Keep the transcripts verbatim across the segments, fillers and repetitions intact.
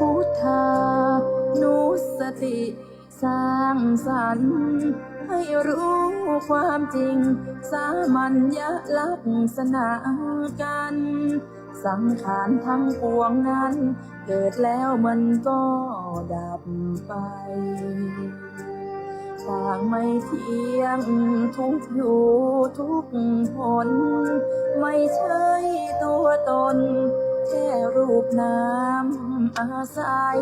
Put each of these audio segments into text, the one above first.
พุทธานุสติสร้างสรรค์ ให้รู้ความจริง สามัญญลักษณะกัน สังขารทั้งปวงนั้น เกิดแล้วมันก็ดับไป ต่างไม่เที่ยงทุกอยู่ทุกหน ไม่ใช่ตัวตน แค่รูปนามอาศัย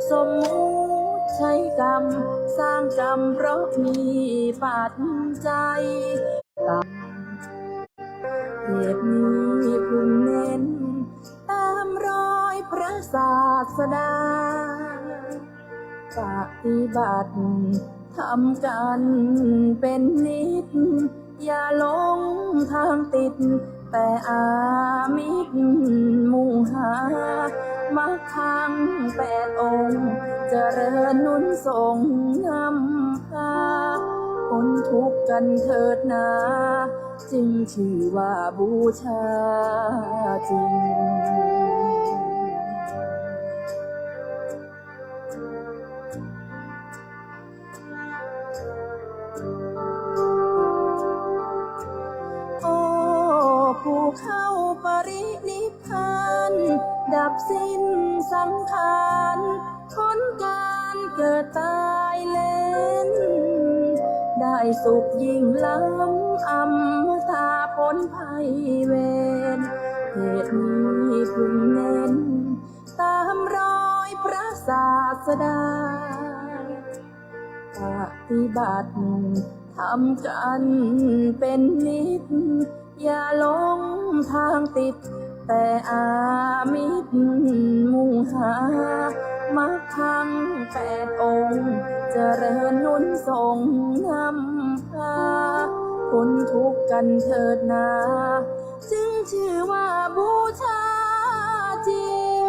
สมมุติใช้กรรม สร้างกรรมเพราะมีปัจจัย เหตุนี้พึงเน้น ตามรอยพระศาสดา ปฏิบัติทำกันเป็นนิจ อย่าหลงทางติด แต่อามิตรมุ่งหา มรรคทั้งแปดองค์ เจริญหนุนส่งนำพา พ้นทุกข์กันเถิดนา จึงชื่อว่าบูชาจริง โอ้ ผู้เข้าปรินิพพาน ดับสิ้นสังขาร พ้นการเกิดตายเล่น ได้สุขยิ่งล้ำอมตะ พ้นภัยเวร เหตุนี้พึงเน้น ตามรอยพระศาสดา ปฏิบัติทำกันเป็นนิจ อย่าหลงทางติด แต่อามิตรมุ่งหา มรรคทั้งแปดองค์ เจริญหนุนส่งนำพา พ้นทุกข์กันเถิดนา จึงชื่อว่าบูชาจริง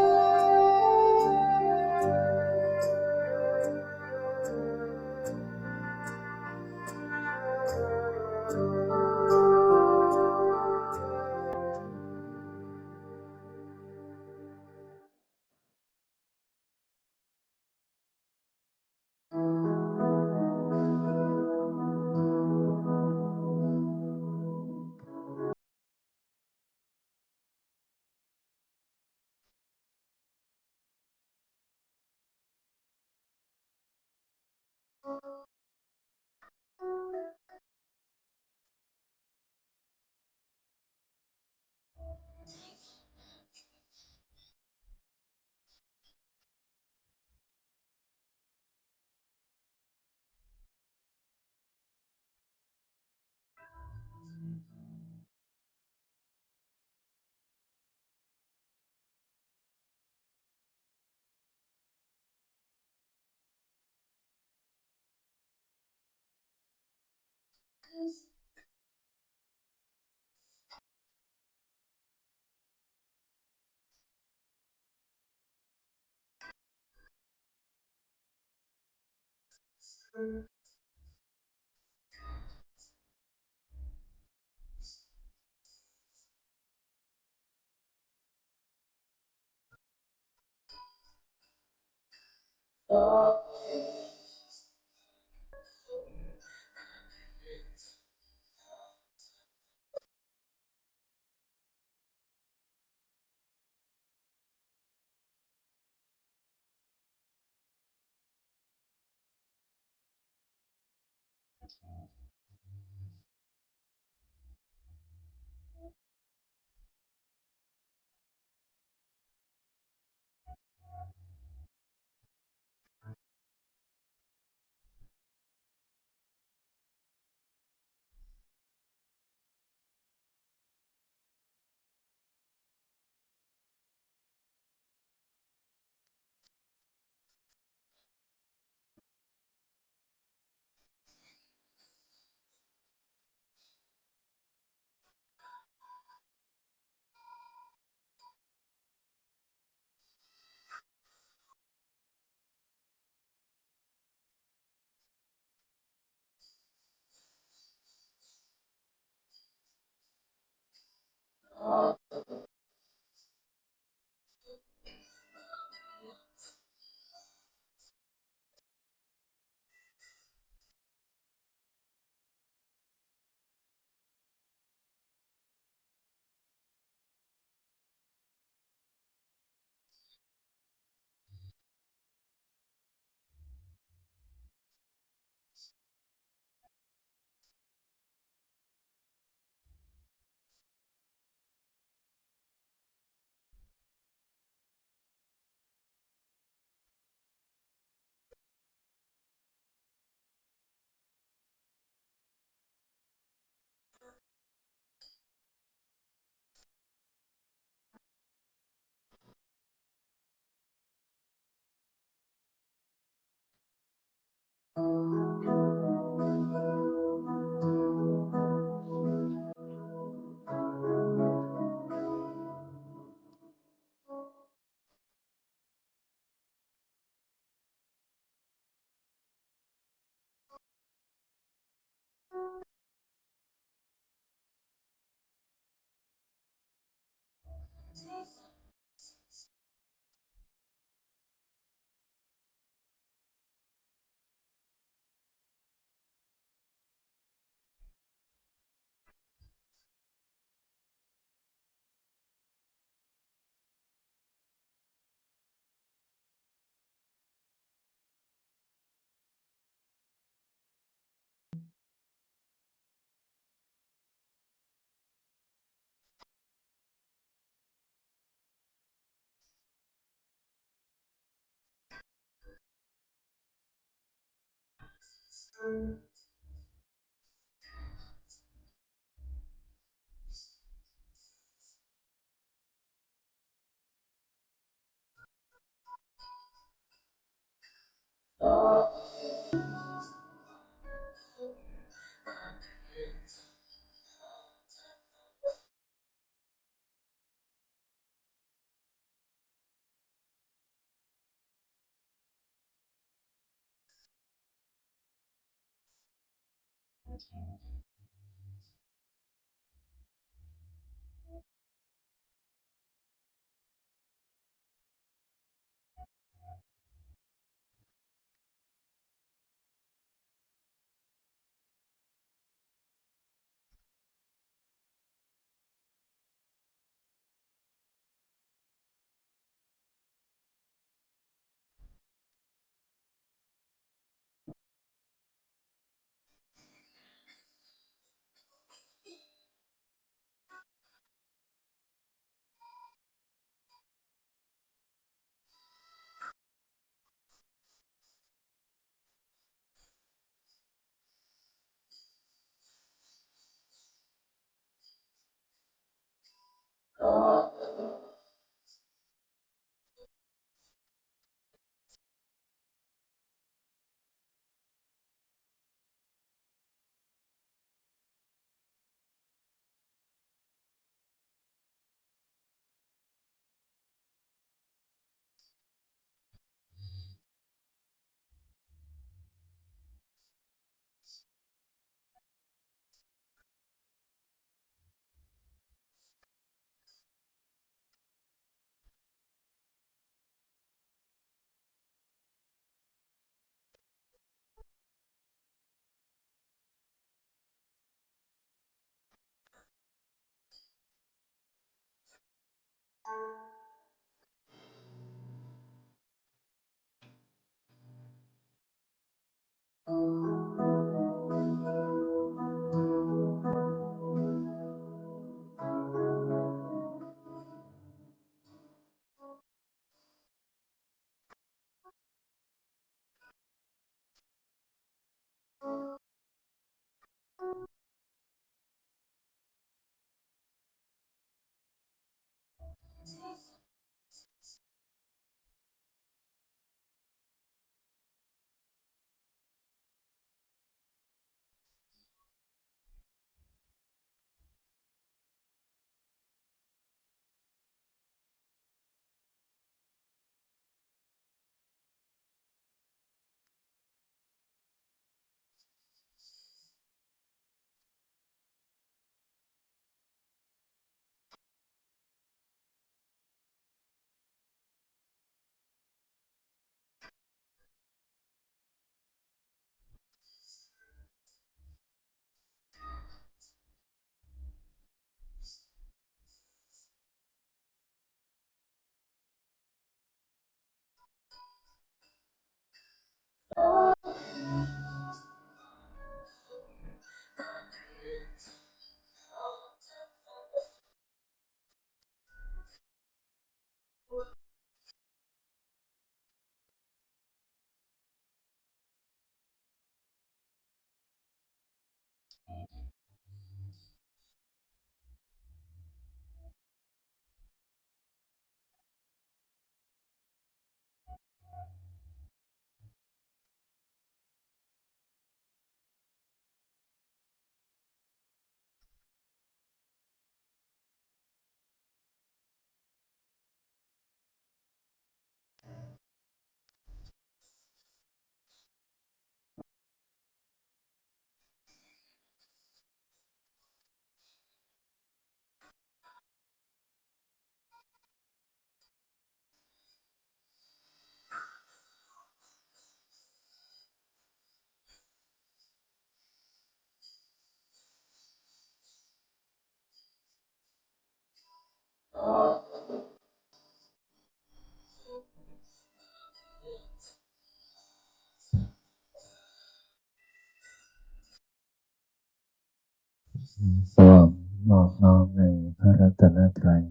สวมนอบน้อมในพระรัตนตรัย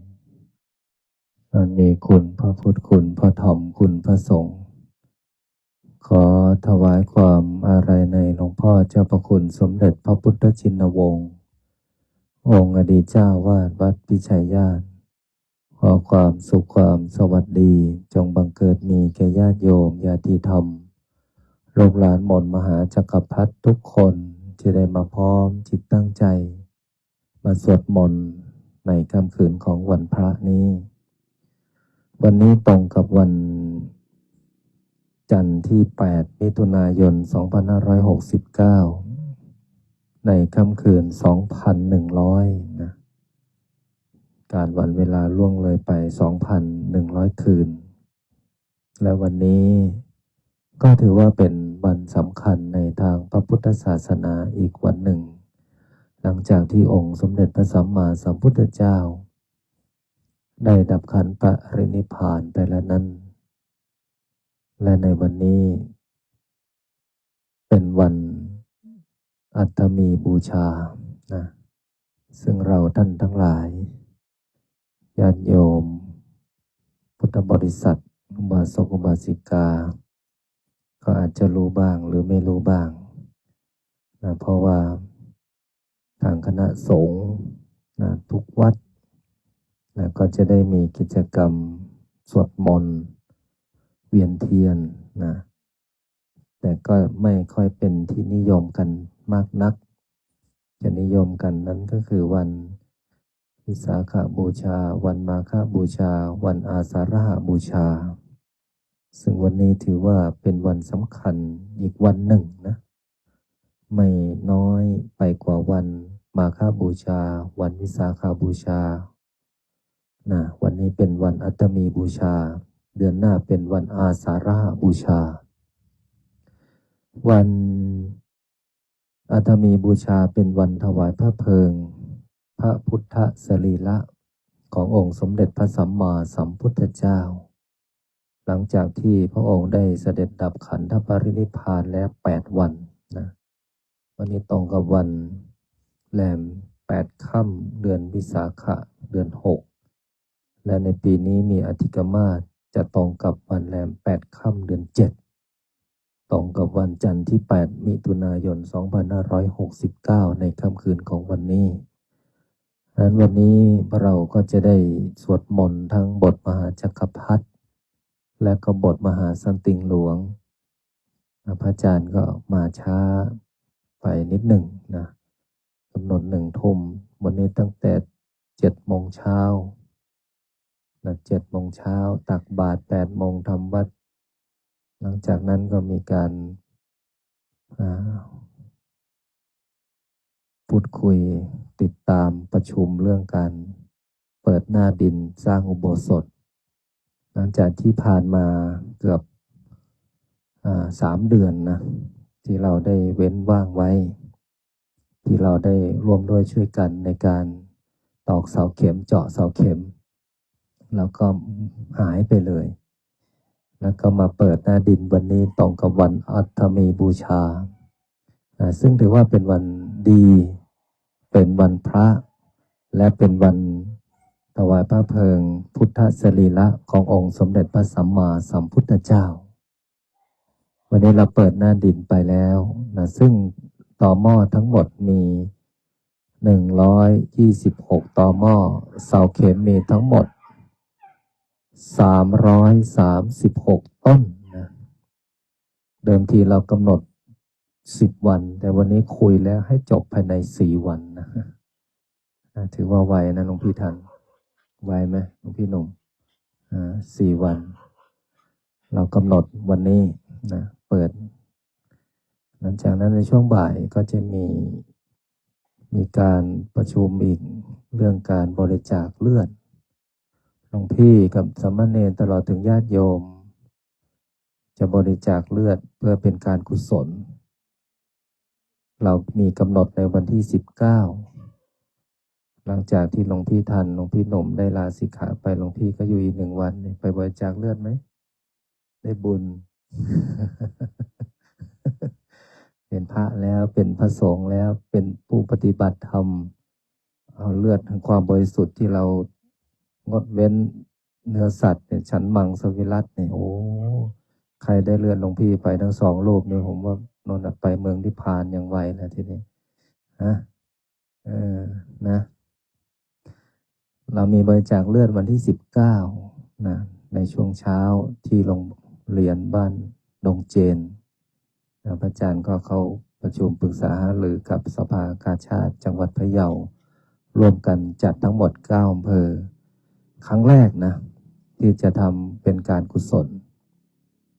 อันมีคุณพระพุทธ คุณพระธรรม คุณพระสงฆ์ ขอถวายความอาลัยในหลวงพ่อเจ้าพระคุณสมเด็จพระพุทธชินวงศ์ องค์อดีตเจ้าวาดวัดพิชัยญาณ ขอความสุขความสวัสดี จงบังเกิดมีแก่ญาติโยมญาติธรรม ลูกหลานมนต์มหาจักรพรรดิทุกคนที่ได้มาพร้อมจิตตั้งใจ มาสวดมนต์ในค่ำคืนของวันพระนี้ วันนี้ตรงกับวันจันทร์ที่ 8 มิถุนายน สองพันห้าร้อยหกสิบเก้า ในค่ำคืน สองพันหนึ่งร้อย นะ การวันเวลาล่วงเลยไป สองพันหนึ่งร้อย คืน และวันนี้ก็ถือว่าเป็นวันสำคัญในทางพระพุทธศาสนาอีกวันหนึ่ง หลังจากที่องค์สมเด็จพระสัมมาสัมพุทธเจ้า ได้ดับขันธปรินิพพานไปแล้วนั้น และในวันนี้เป็นวันอัฏฐมีบูชา นะ ซึ่งเราท่านทั้งหลาย ญาติโยม พุทธบริษัท อุบาสกอุบาสิกา ก็อาจจะรู้บ้างหรือไม่รู้บ้าง นะ เพราะว่าทางคณะสงฆ์ นะ ทุกวัด นะ ก็จะได้มีกิจกรรมสวดมนต์ เวียนเทียน นะ แต่ก็ไม่ค่อยเป็นที่นิยมกันมากนัก จะนิยมกันนั้นก็คือวันวิสาขบูชา วันมาฆบูชา วันอาสาฬหบูชา ซึ่งวันนี้ถือว่าเป็นวันสำคัญอีกวันหนึ่งนะ ไม่น้อยไปกว่าวันมาฆบูชา วันวิสาขบูชา นะ วันนี้เป็นวันอัฏฐมีบูชา เดือนหน้าเป็นวันอาสาฬหบูชา วันอัฏฐมีบูชาเป็นวันถวายพระเพลิง พระพุทธสรีระขององค์สมเด็จพระสัมมาสัมพุทธเจ้า หลังจากที่พระองค์ได้เสด็จดับขันธปรินิพพานแล้วแปดวันนะ วันนี้ตรงกับวันแรมแปดค่ำเดือนวิสาขะ เดือนหก และในปีนี้มีอธิกมาส จะตรงกับวันแรมแปดค่ำเดือนเจ็ด ตรงกับวันจันทร์ที่ 8 มิถุนายน สองพันห้าร้อยหกสิบเก้า ในค่ำคืนของวันนี้ ดังนั้นวันนี้เราก็จะได้สวดมนต์ทั้งบทมหาจักรพรรดิ และก็บทมหาสันติงหลวง พระอาจารย์ก็มาช้าไปนิดหนึ่งนะ กำหนดหนึ่งทุ่ม วันนี้ตั้งแต่เจ็ดโมงเช้านะ เจ็ดโมงเช้า ตักบาตรแปดโมง ทำวัตร หลังจากนั้นก็มีการ อ่า พูดคุยติดตามประชุมเรื่องการเปิดหน้าดินสร้างอุโบสถ หลังจากที่ผ่านมาเกือบ อ่า สามเดือนนะ ที่เราได้เว้นว่างไว้ ที่เราได้ร่วมด้วยช่วยกันในการตอกเสาเข็ม เจาะเสาเข็ม แล้วก็หายไปเลย แล้วก็มาเปิดหน้าดินวันนี้ตรงกับวันอัฏฐมีบูชา อ่า ซึ่งถือว่าเป็นวันดี เป็นวันพระ และเป็นวันถวายพระเพลิงพุทธสรีระขององค์สมเด็จพระสัมมาสัมพุทธเจ้า วันนี้เราเปิดหน้าดินไปแล้วนะ ซึ่งตอหม้อทั้งหมดมี หนึ่งร้อยยี่สิบหก ตอหม้อ เสาเข็มมีทั้งหมด สามร้อยสามสิบหก ต้นนะ เดิมทีเรากำหนด สิบ วัน แต่วันนี้คุยแล้วให้จบภายใน สี่ วันนะ อ่า ถือว่าไวนะหลวงพี่ทัน ไวไหมหลวงพี่หนุ่ม อ่า สี่ วัน เรากำหนดวันนี้นะ เปิด หลังจากนั้นในช่วงบ่ายก็จะมี มีการประชุมอีกเรื่องการบริจาคเลือด หลวงพี่กับสามเณรตลอดถึงญาติโยม จะบริจาคเลือดเพื่อเป็นการกุศล เรามีกำหนดในวันที่ สิบเก้า หลังจากที่หลวงพี่ทัน หลวงพี่หนุ่มได้ลาสิกขาไป หลวงพี่ก็อยู่อีกหนึ่งวัน ไปบริจาคเลือดไหม ได้บุญ ไป เป็นพระแล้ว เป็นพระสงฆ์แล้ว เป็นผู้ปฏิบัติธรรม เอาเลือดแห่งความบริสุทธิ์ที่เรางดเว้นเนื้อสัตว์เนี่ย ฉันมังสวิรัติเนี่ย โอ้ ใครได้เลือดหลวงพี่ไปทั้งสองรูปเนี่ย ผมว่าโน่นน่ะ ไปเมืองนิพพานยังไวแล้วทีนี้ นะ เออ นะ เรามีบริจาคเลือดวันที่สิบเก้า นะ ในช่วงเช้าที่โรงเรียนบ้านดงเจน นะ พระอาจารย์ก็เข้าประชุมปรึกษาหารือกับสภากาชาดจังหวัดพะเยา ร่วมกันจัดทั้งหมดเก้าอำเภอ ครั้งแรกนะ ที่จะทำเป็นการกุศล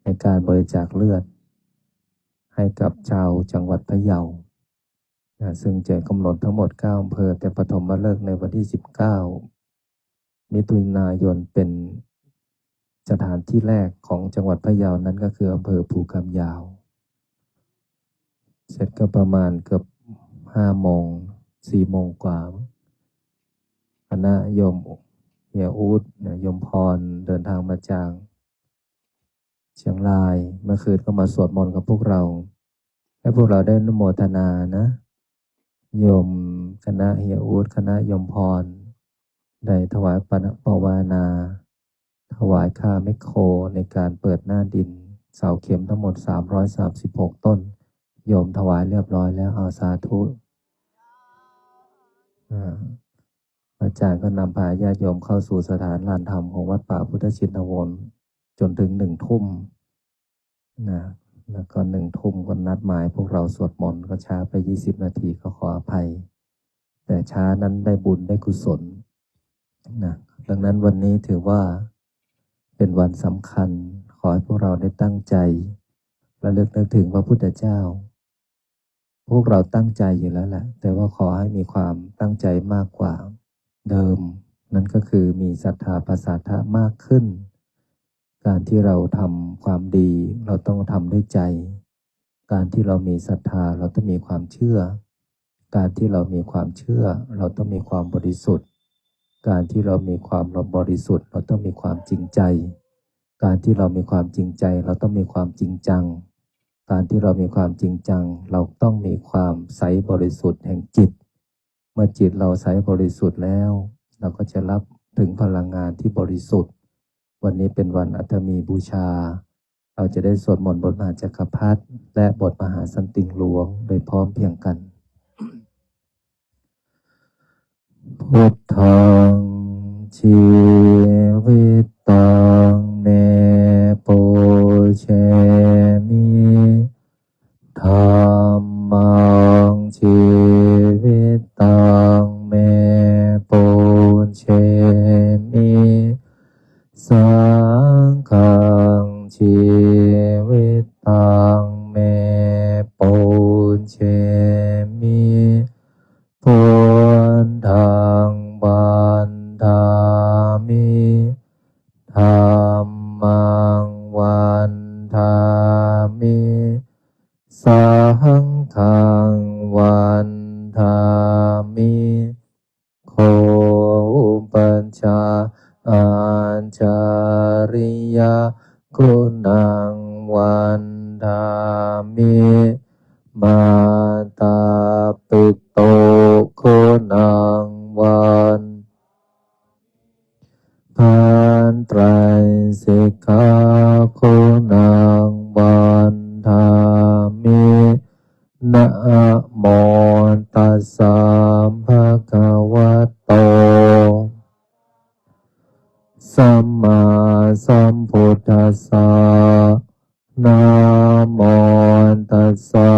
ในการบริจาคเลือด ให้กับชาวจังหวัดพะเยา นะ ซึ่งจะกำหนดทั้งหมดเก้าอำเภอ แต่ปฐมฤกษ์ในวันที่สิบเก้า มิถุนายน เป็นสถานที่แรกของจังหวัดพะเยา นั่นก็คืออำเภอภูคำยาว เสร็จก็ประมาณเกือบห้าโมง สี่โมงกว่า คณะโยมเฮียอู๊ด นะ โยมพร เดินทางมาจากเชียงราย เมื่อคืนก็มาสวดมนต์กับพวกเรา ให้พวกเราได้อนุโมทนานะ โยมคณะเฮียอู๊ด คณะโยมพร ได้ถวายปะปวารณา ถวายค่าแมคโครในการเปิดหน้าดิน เสาเข็มทั้งหมด สามร้อยสามสิบหก ต้น โยมถวายเรียบร้อยแล้ว เอาสาธุ อ่า อาจารย์ก็นำพาญาติโยมเข้าสู่สถานลานธรรมของวัดป่าพุทธชินวร จนถึงหนึ่งทุ่ม นะ แล้วก็หนึ่งทุ่มก็นัดหมายพวกเราสวดมนต์ ก็ช้าไปยี่สิบนาที ก็ขออภัย แต่ช้านั้นได้บุญได้กุศล นะ ดังนั้นวันนี้ถือว่าเป็นวันสำคัญ ขอให้พวกเราได้ตั้งใจระลึกนึกถึงพระพุทธเจ้า พวกเราตั้งใจอยู่แล้วแหละ แต่ว่าขอให้มีความตั้งใจมากกว่าเดิม นั่นก็คือมีศรัทธาประสาทะมากขึ้น การที่เราทำความดี เราต้องทำด้วยใจ การที่เรามีศรัทธา เราต้องมีความเชื่อ การที่เรามีความเชื่อ เราต้องมีความบริสุทธิ์ การที่เรามีความบริสุทธิ์ เราต้องมีความจริงใจ การที่เรามีความจริงใจ เราต้องมีความจริงจัง การที่เรามีความจริงจัง เราต้องมีความใสบริสุทธิ์แห่งจิต เมื่อจิตเราใสบริสุทธิ์แล้ว เราก็จะรับถึงพลังงานที่บริสุทธิ์ วันนี้เป็นวันอัฏฐมีบูชา เราจะได้สวดมนต์บทมหาจักรพรรดิและบทมหาสันติงหลวงโดยพร้อมเพรียงกัน Buddhaṃ jīvitaṃ me pūjemi, Dhammaṃ jīvitaṃ me pūjemi, Saṅghaṃ jīvitaṃ me pūjemi, Buddhaṃ vandāmi, Dhammaṃ vandāmi, Saṅghaṃ vandāmi, Kho upajjhāyācariyaguṇaṃ vandāmi, mātāpituguṇaṃ van- Bhātraisikkhāguṇaṃ vandāmi. Namo tassa bhagavato sammāsambuddhassa. Namo tassa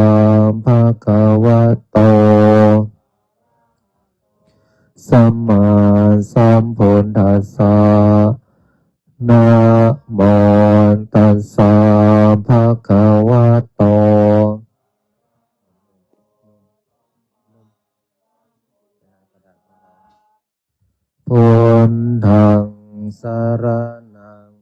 bhagavato sammāsambuddhassa. Namo tassa bhagavato Buddhaṃ saraṇaṃ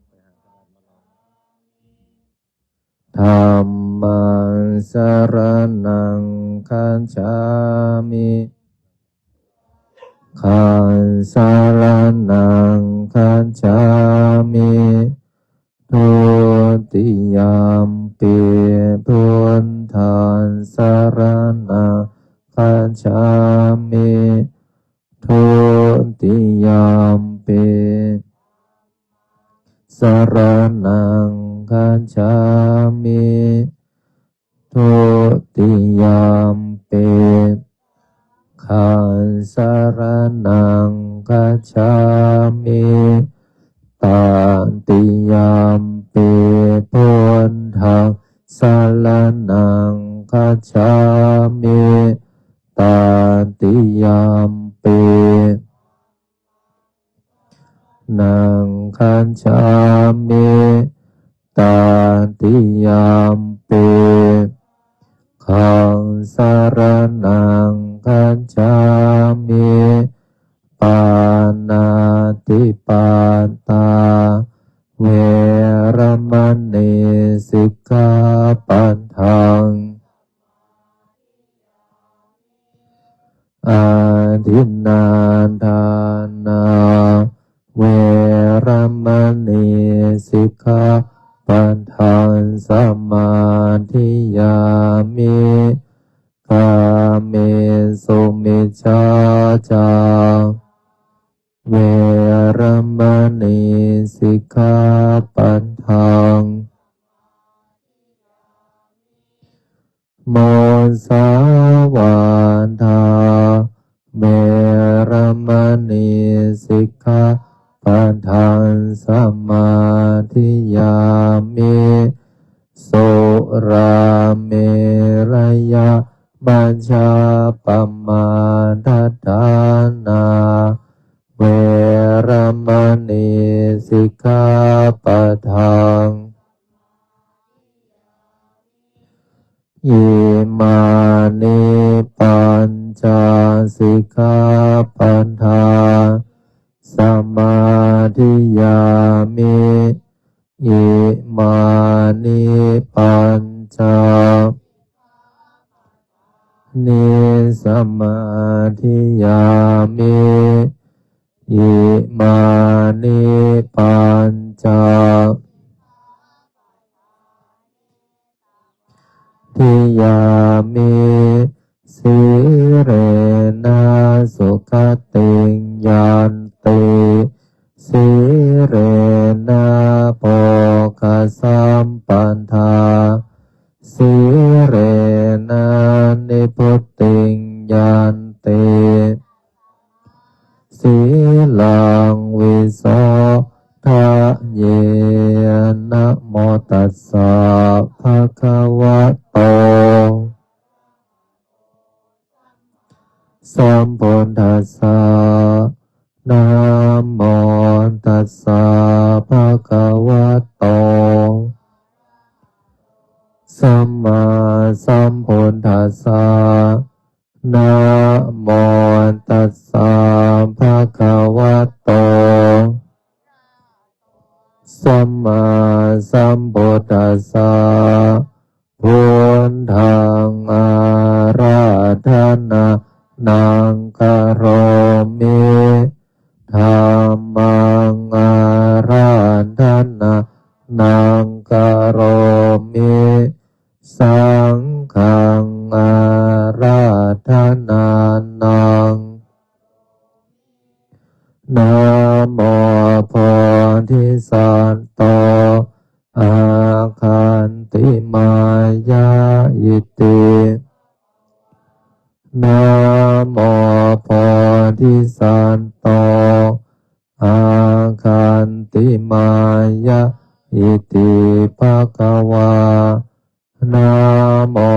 Dhammaṃ saraṇaṃ gacchāmi. Saṅghaṃ saraṇaṃ gacchāmi. Dutiyampi buddhaṃ saraṇaṃ gacchāmi. Dutiyampi saṅghaṃ saraṇaṃ gacchāmi. Tatiyampi buddhaṃ saraṇaṃ gacchāmi. Tatiyampi dhammaṃ saraṇaṃ gacchāmi. Tatiyampi saṅghaṃ saraṇaṃ gacchāmi. Pāṇātipātā veramaṇī sikkhāpadaṃ. Adinnādānā veramaṇī sikkhāpadaṃ samādiyāmi. Kāmesu micchācā veramaṇī sikkhāpadaṃ. Musāvādā veramaṇī sikkhāpadaṃ samādiyāmi. Surāmerayamajjapamādaṭṭhānā veramaṇī sikkhāpadaṃ. Imāni pañca sikkhāpadāni samādiyāmi. Imāni pañca ni samādiyāmi. Imāni pañca diyāmi. Sīlena sugatiṃ yanti, sīlena bhogasampadā, sīlena nibbutiṃ yanti, sīlaṃ visodhaye. Namo tassa bhagavato sambuddhassa. Namo tassa bhagavato sammāsambuddhassa. Namo tassa bhagavato sammāsambuddhassa. Buddhaṃ ārādhanaṃ karomi. Dhammaṃ ārādhanaṃ karomi. Saṅghaṃ ārādhanaṃ. Namo bodhisatto āgantimāya iti. Namo bodhisatto āgantimāya iti bhagavā. Namo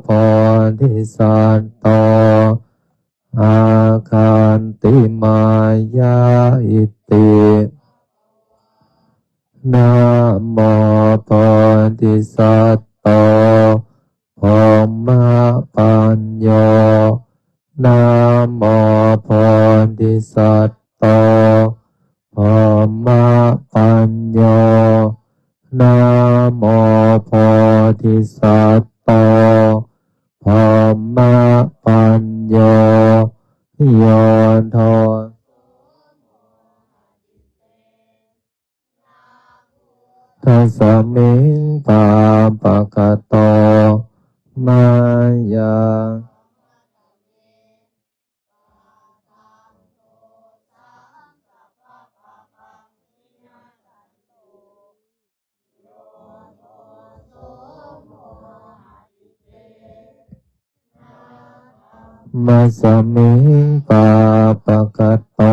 bodhisatto āgantimāya iti. Namo bodhisatto brahmapañño. Namo bodhisatto brahmapañño. Namo bodhisatto brahmapañño. Yo to tasmiṃ pāpakato mayā Asmiṃ pāpakato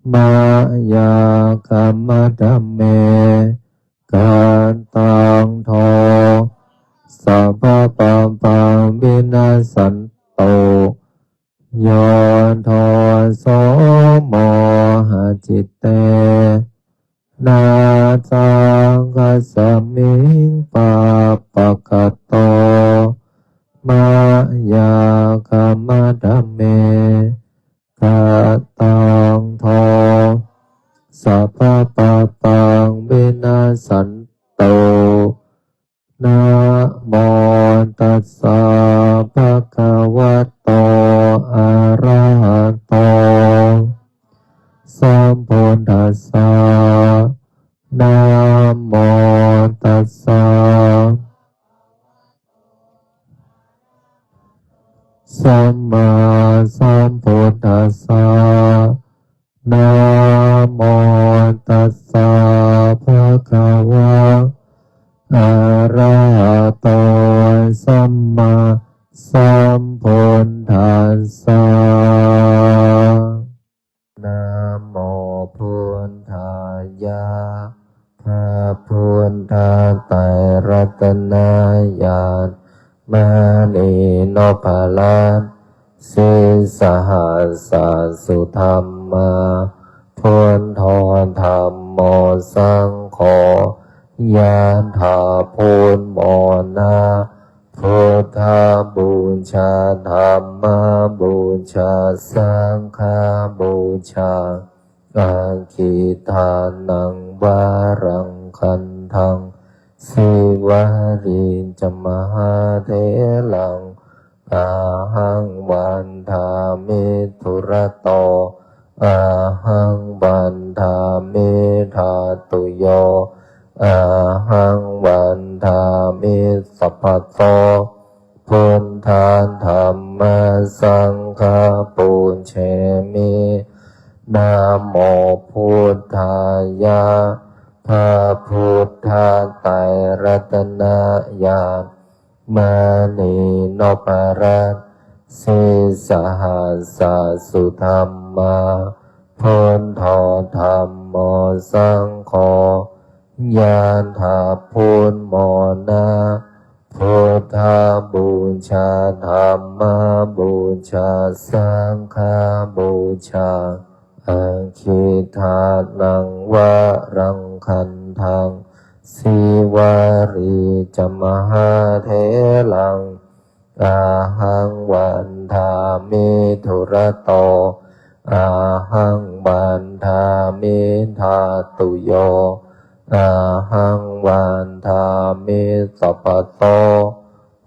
mayā khamatha me. Kataṃ dho sabbapāpaṃ vinassantu, yo doso mohacitte na caṃ asmiṃ pāpakato mayā khamatha me. Kataṃ dho sabbapāpaṃ vinassantu. Namo tassa bhagavato arahato sambuddhassa. Namo tassa sammāsambuddhassa. Namo tassa bhagavā arahato sammāsambuddhassa. Namo buddhāya. พระพุทธไตรรัตนญาณ มณีนพรัตน์ sīsahassa sudhammā, buddho dhammo saṅgho, yathā buddhamona, buddhapūjā dhammapūjā saṅghapūjā, aggidānaṃ varaṃ gandhaṃ, sīvalī ca mahātheraṃ, ahaṃ vandāmi dūrato, ahaṃ vandāmi dhātuyo, ahaṃ vandāmi sabbaso, buddha dhamma saṅgha pūjemi. Namo buddhāya. พระพุทธไตรรัตนญาณ มณีนพรัตน์ sīsahassa sudhammā, buddho dhammo saṅgho, yathā buddhamona, buddhapūjā dhammapūjā saṅghapūjā, aggidānaṃ varaṃ gandhaṃ, sīvalī ca mahātheraṃ, ahaṃ vandāmi dūrato, ahaṃ vandāmi dhātuyo, ahaṃ vandāmi sabbaso,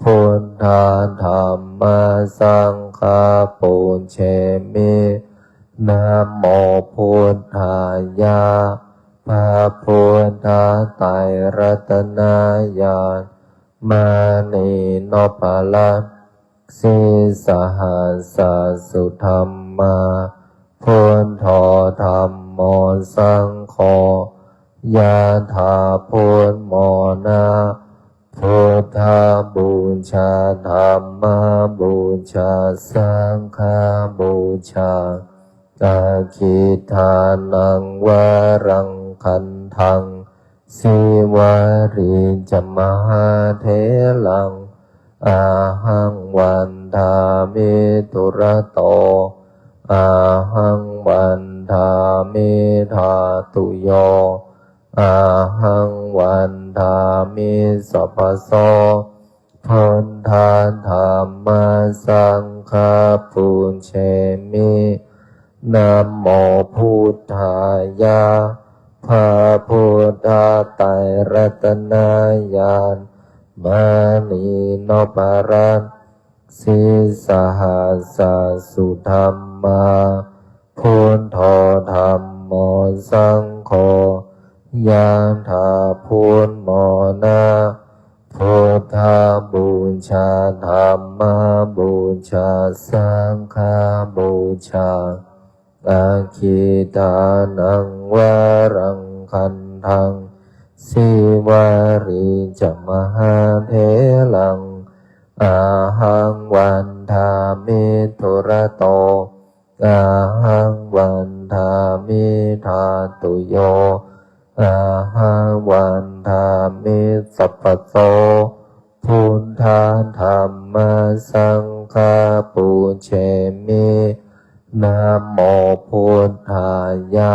buddha dhamma saṅgha pūjemi. Namo buddhāya. พระพุทธไตรรัตนญาณ มณีนพรัตน์ sīsahassa sudhammā, buddho dhammo saṅgho, yathā buddhamona, buddhapūjā dhammapūjā saṅghapūjā, aggidānaṃ varaṃ gandhaṃ, sīvalī ca mahātheraṃ, ahaṃ vandāmi dūrato, ahaṃ vandāmi dhātuyo, ahaṃ vandāmi sabbaso, buddha dhamma saṅgha pūjemi. Namo buddhāya. พระพุทธไตรรัตนญาณ มณีนพรัตน์ sīsahassa sudhammā, buddho dhammo saṅgho, yathā buddhamona, buddhapūjā dhammapūjā saṅghapūjā, aggidānaṃ varaṃ gandhaṃ, sīvalī ca mahātheraṃ, ahaṃ vandāmi me durato, ahaṃ vandāmi dhātuyo, ahaṃ vandāmi sabbaso. Buddha dhamma saṅgha pūjemi. Namo buddhāya.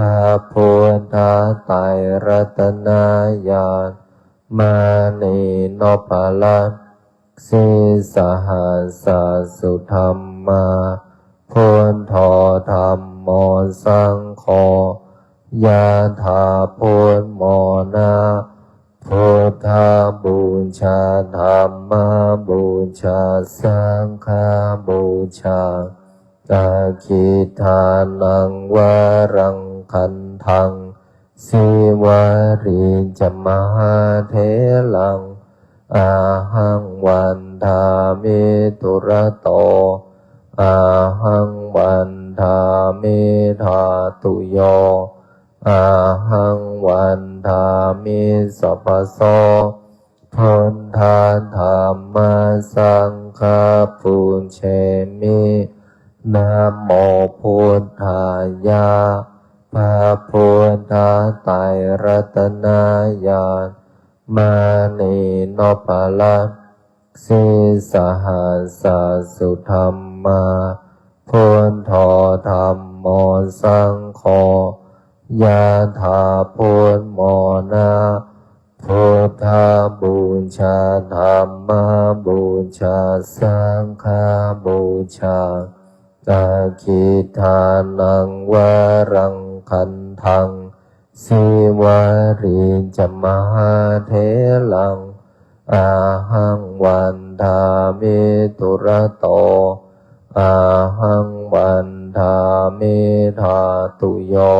พระพุทธไตรรัตนญาณ มณีนพรัตน์ sīsahassa sudhammā, buddho dhammo saṅgho, yathā buddhamona. Buddhapūjā dhammapūjā saṅghapūjā, aggidānaṃ varaṃ gandhaṃ, sīvalī ca mahātheraṃ, ahaṃ vandāmi durato, ahaṃ vandāmi dhātuyo, ahaṃ vandāmi sabbaso. Buddha dhamma saṅgha pūjemi. Namo buddhāya. พระพุทธไตรรัตนญาณ มณีนพรัตน์ sīsahassa sudhammā, buddho dhammo saṅgho, yathā buddhamona. Buddhapūjā dhammapūjā saṅghapūjā, aggidānaṃ varaṃ gandhaṃ, sīvalī ca mahātheraṃ, ahaṃ vandāmi durato, ahaṃ vandāmi dhātuyo,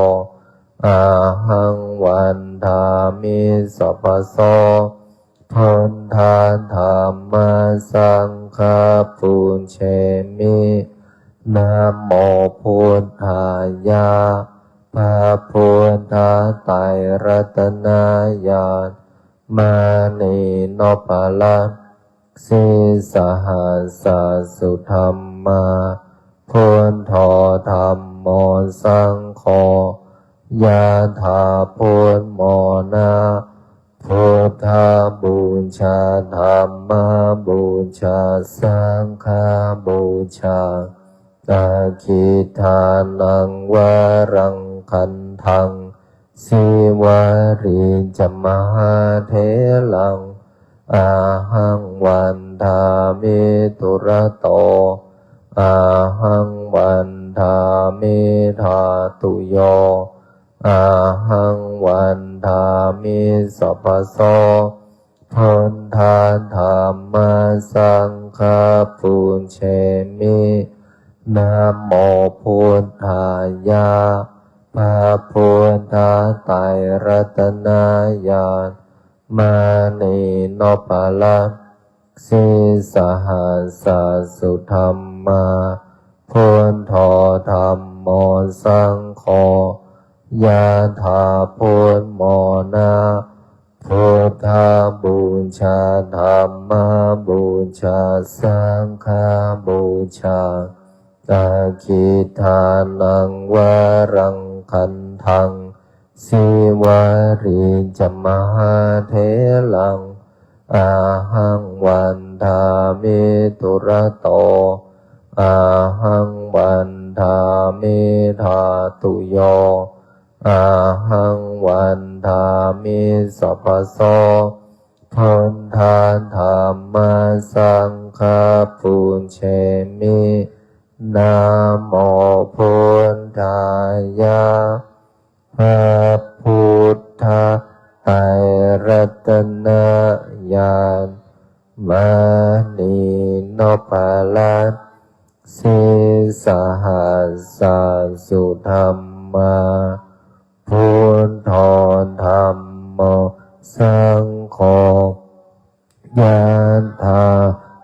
ahaṃ vandāmi sabbaso. Buddha dhamma saṅgha pūjemi. Namo buddhāya. พระพุทธไตรรัตนญาณ มณีนพรัตน์ sīsahassa sudhammā, buddho dhammo saṅgho, yathā buddhamona. Buddhapūjā dhammapūjā saṅghapūjā, aggidānaṃ varaṃ gandhaṃ, sīvalī ca mahātheraṃ, ahaṃ vandāmi durato, ahaṃ vandāmi dhātuyo, ahaṃ vandāmi sabbaso. Buddha dhamma saṅgha pūjemi. Namo buddhāya. พระพุทธไตรรัตนญาณ มณีนพรัตน์ sīsahassa sudhammā, buddho dhammo saṅgho, yathā buddhamona. Buddhapūjā dhammapūjā saṅghapūjā, aggidānaṃ varaṃ gandhaṃ, sīvalī ca mahātheraṃ, ahaṃ vandāmi durato, ahaṃ vandāmi dhātuyo, ahaṃ vandāmi sabbaso. Buddha dhamma saṅgha pūjemi. Namo buddhāya. พระพุทธไตรรัตนญาณ มณีนพรัตน์ sīsahassa sudhammā, buddho dhammo saṅgho, yathā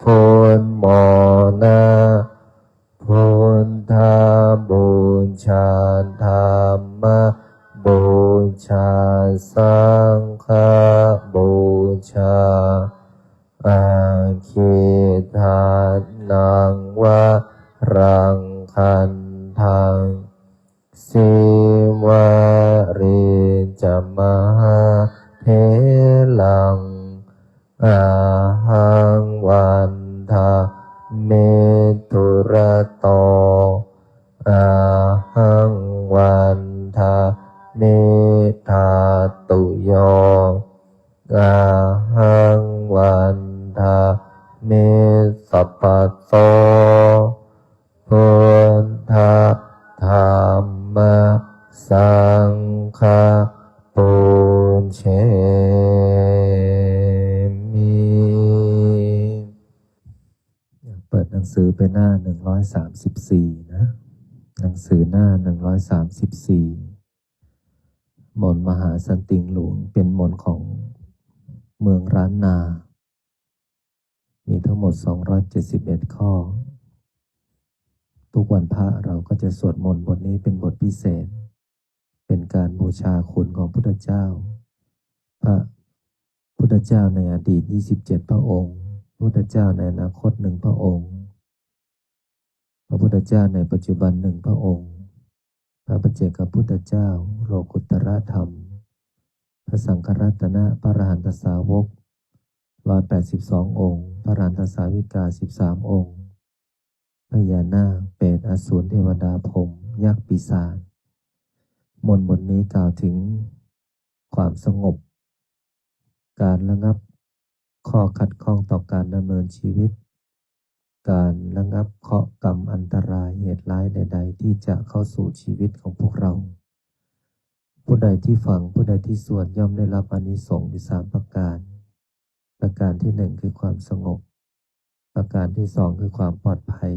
buddhamona. Buddhapūjā dhammapūjā saṅghapūjā, aggidānaṃ ca mahātheraṃ, ahaṃ vandāmi dūrato, ahaṃ vandāmi dhātuyo, ahaṃ vandāmi sabbaso, buddha dhamma saṅgha pūjemi. เปิดหนังสือไปหน้า หนึ่งร้อยสามสิบสี่ นะ หนังสือหน้า หนึ่งร้อยสามสิบสี่ มนต์มหาสันติงหลวง เป็นมนต์ของเมืองล้านนา มีทั้งหมด สองร้อยเจ็ดสิบเอ็ด ข้อ ทุกวันพระเราก็จะสวดมนต์บทนี้เป็นบทพิเศษ เป็นการบูชาคุณของพุทธเจ้า พระพุทธเจ้าในอดีต ยี่สิบเจ็ด พระองค์ พุทธเจ้าในอนาคตหนึ่งพระองค์ พระพุทธเจ้าในปัจจุบันหนึ่งพระองค์ พระปัจเจกพุทธเจ้า โลกุตตรธรรม พระสังฆรัตนะ พระอรหันตสาวก ร้อยแปดสิบสอง องค์ พระอรหันตสาวิกา สิบสาม องค์ พญานาค เปรต อสูร เทวดา พรหม ยักษ์ ปีศาจ มนต์บทนี้กล่าวถึงความสงบ การระงับข้อขัดข้องต่อการดำเนินชีวิต การระงับเคราะห์กรรมอันตรายเหตุร้ายใดๆ ที่จะเข้าสู่ชีวิตของพวกเรา ผู้ใดที่ฟัง ผู้ใดที่สวดย่อมได้รับอานิสงส์อยู่สามประการ ประการที่หนึ่งคือความสงบ ประการที่สองคือความปลอดภัย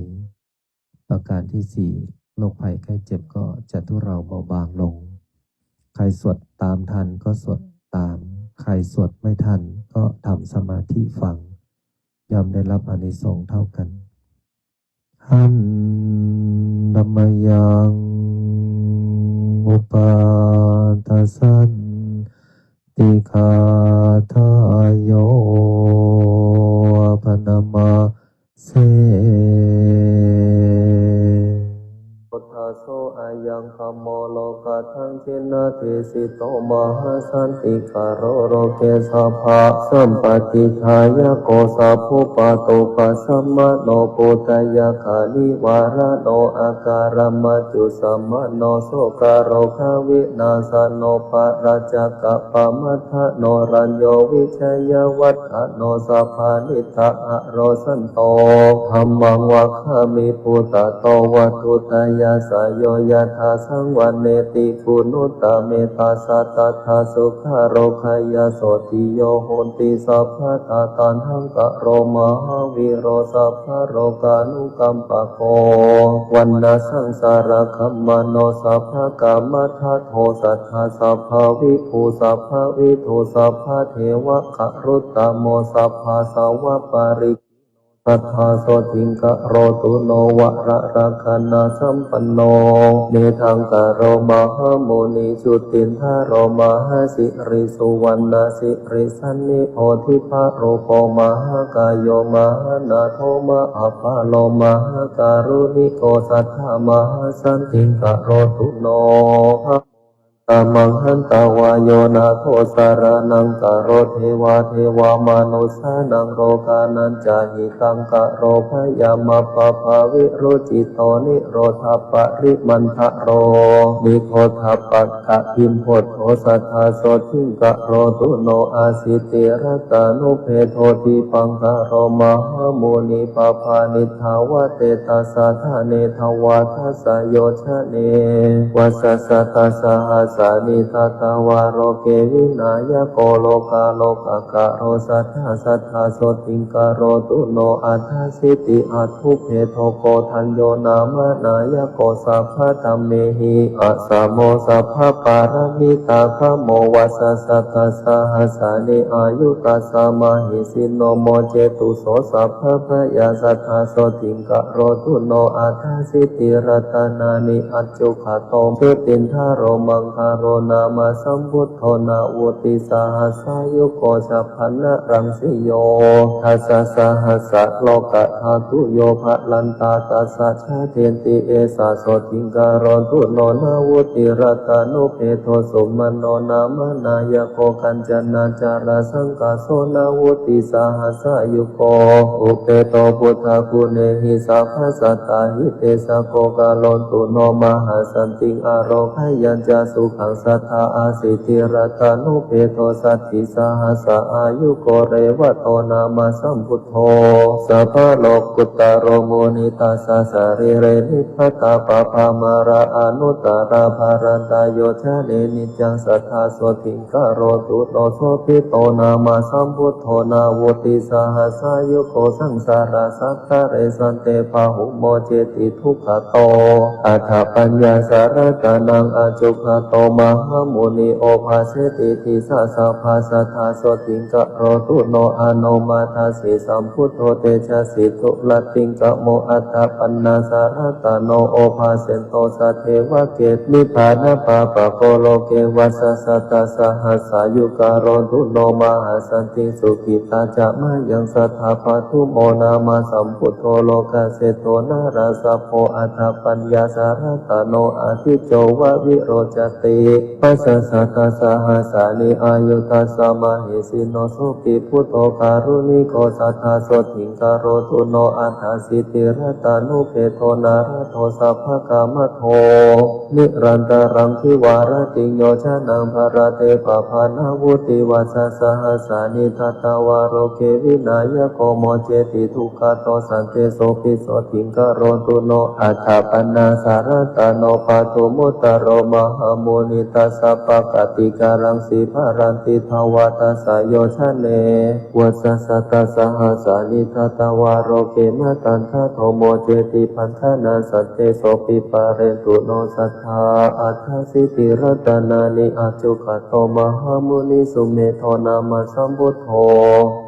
ประการที่สี่ โรคภัยไข้เจ็บก็จะทุเลาเบาบางลง ใครสวดตามทันก็สวดตาม ใครสวดไม่ทันก็ทำสมาธิฟัง ย่อมได้รับอานิสงส์เท่ากัน Handa mayaṃ upaṭṭhasan- tigāthāyo bhaṇāma se. Buddhaso ayaṃ dhammo lokatthaṃ jinadesito mahāsantikaro loke sabbasampattidāyako sabbupaṭopasamano buddhayāgā nivāraṇo akāramaccu samano sokārogavināsano parājaka- pamaddhano rañño vijayavaḍḍhano sabbanikkhāro santo dhammaṃ vakkhāmi buddhato vatthuttayassayo yattha saṃvaṇṇeti guṇuttametattha tattha sukhāro kayasotthi yo honti sabbadā taṇhaṅkaro mahāvīro sabbalokānukampako vaṇṇasaṃsāragāmano sabbakāmadhatto saddha sabbavibhū sabbavidū sabbadevakāruttamo sabbasavaparikkhino saddā sotthiṃ karotu no vararakkhaṇasampanno metthaṃkaro mahāmuni jutindharo mahāsiri suvaṇṇasiri sannibodhiparupo mahākāyo mahānātho mahapphallo mahākāruṇiko sadā mahāsantiṃ karotu no. Tamaṃ hantā vā yo nātho saraṇaṃ karoti vā devā manussānaṃ lokānañca hitaṃ karo bhayamappamāvirucchito nirodhaparimandharo nibbodhapakka- limbuddho sadā sotthiṃ karotu no. Asetti rattānubhedo dīpaṅkaro mahāmuni pāpāni dvātetasāsane dvādasayojane vasassatasahassāni tathāvaloke vināyako lokālokakāro sadā sadā sotthiṃ karotu no. Aṭṭhāsīti āṭṭhubhedo koṇḍañño nāma nāyako sabbadhammehi asamo sabbapāramitāgamo vasassatasahassāni āyukassa mahesino mocetu so sabbabhayā sadā sotthiṃ karotu no. Aṭṭhāsīti rattanāni aññukato jutindharo maṅga Sotthiṅkaro nāma sambuddho navuttisahassāyugo chabbaṇṇaraṃsiyo dasasahassaloka dhātuyo balaññatā tassa jātenti esa Sotthiṅkaro tuṇo navuttirattanubhedo. Sumaṇṇo nāma nāyako kañcanacarasaṅkāso navuttisahassāyugo upeto buddhaguṇehi sabbasattahiते. Sakko kālo tuṇo mahāsantiṃ ārogayañca sukhaṃ sadā āsīti rattanubhedo. Saddhi sahassa āyugo revato nāma sambuddho sabbalokuttaro munis tassa sarīre nibbatappammāra anuttarā bharantā yojane niccaṃ sadā Sotthiṅkaro tuṇo sobhito nāma sambuddho navuttisahassāyugo saṃsārasāgare sante pāhu moccati dukkhato. Atha paññāsa ratanaṃ accupaṭṭho mahāmuni obhāseti disā sabbā sadā Sotthiṅkaro tuṇo anomadassī sambuddho tejasvī durattiṅgamo. Atha paññāsa ratano obhāsento sadevake nibbānapāpaggo loke vassasatasahassāyukālo tuṇo mahāsantiṃ sukhitā ca mayaṃ sadā padumo nāma sambuddho lokaseṭṭho nārāsabho. Atha paññāsa ratano ādicco vavirocati vassasatasahassāni āyū tassa mahesino. Sopi buddho kāruṇiko sadā Sotthiṅkaro tuṇo aṭṭhāsīti rattanubhedo nārādo sabbakāmadho nirantaraṃ dvārattiyojanaṃ bharate pabbā navuttivasasahassāni datvā loke vināyako moccati dukkhato. Santesopi Sotthiṅkaro tuṇo aṭṭhapaññāsa ratano padumuttaro mahāmuni tassa pakkadhikaraṃ sīvarattiṃ dvādasayojanena vassasatasahassāni datvā loke matandado moccati paṭhānaṃ. Santesopi pare tuṇo sadā aṭṭhāsīti rattanāni accupaṭṭho mahāmuni sumedho nāma sambuddho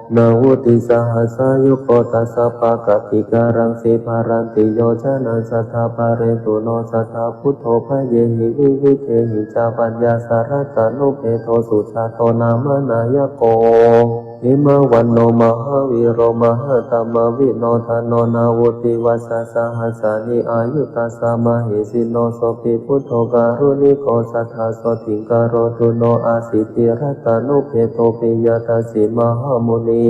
navuttisahassāyugo dasapakkadhikaraṃ sīvarattiṃ yojanaṃ sadā pare tuṇo sadā buddho bhayehi vividehi ca paññāsa rattanubhedo sujāto nāma nāyako hemavaṇṇo mahāvīro mahātamavidhano navuttivasasahassāni āyū tassa mahesino. Sopi buddho kāruṇiko sadā Sotthiṅkaro tuṇo āsīti rattanubhedo piyadassī mahāmuni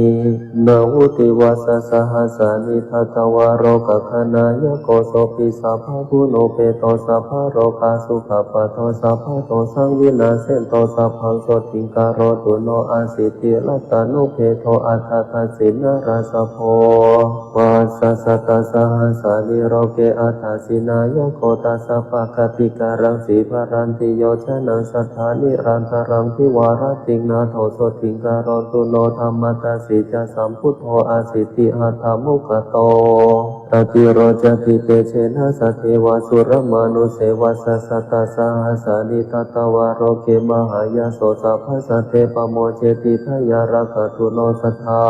navuttivasasahassāni datvā lokaghanāyako. Sopi sabbaguṇūpeto sabbalokasukhappatto sabbadosaṃ vinassento sabbaṃ Sotthiṅkaro tuṇo āsīti rattanubhedo aṭṭhadassī nārāsabho vassasatasahassāni loke aṭṭhāsi nāyako dasapakkadhikaraṃ sīvarattiṃ yojanaṃ sadā nirantaraṃ dvārattī nātho Sotthiṅkaro tuṇo dhammadassī ca sambuddho āsīti aṭṭhamukhyato atirocati tejena sadevā suramanussevassasatasahassāni datvā loke mahāyaso sabbasate pamoccati bhayārakkha tuṇo sadā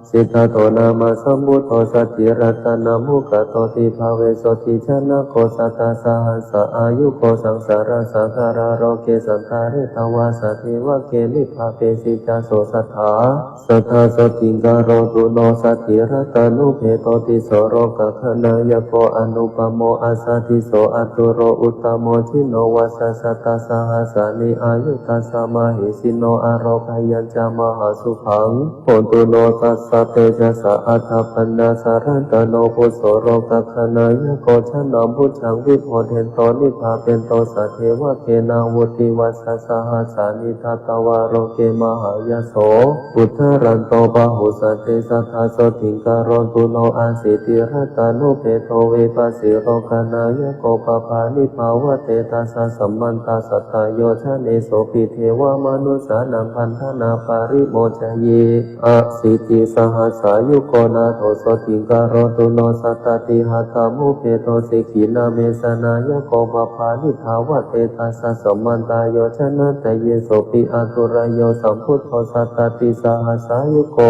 Siddhattho nāma sambuddho saddhiratanamukhyato dvibhave sotthi janako satasahassa āyuko saṃsārasāgarā loke santāretvā sadevake nibbāpesi ca so sadā sadā Sotthiṅkaro tuṇo saddhiratanubhedo tisso lokaghanāyako anupaмо assa disso atturo uttamo jino vassasatasahassāni āyū tassa mahesino ārogayañca mahāsukhaṃ hotu no tassa tejasā. Aṭṭhapaññāsa ratano phusso lokaghanāyako janabhujaṃ vibodhento nibbāpento sadevake navuttivasasahassāni datvā loke mahāyaso uddarato pahusate sadā Sotthiṅkaro tuṇo āsīti rattanubhedo vipassī lokaghanāyako pabbā nibbāvate tassa samantā sattayojanesopi devamanussānaṃ bandhanaṃ parimoccayi āsīti sahassāyuko nātho Sotthiṅkaro tuṇo sattādhiratanubhedo sikkhī nāmesanāyako pabbā nibbāvate tassa samantā yojanādayesopi āturayo sambuddho sattādhisahassāyuko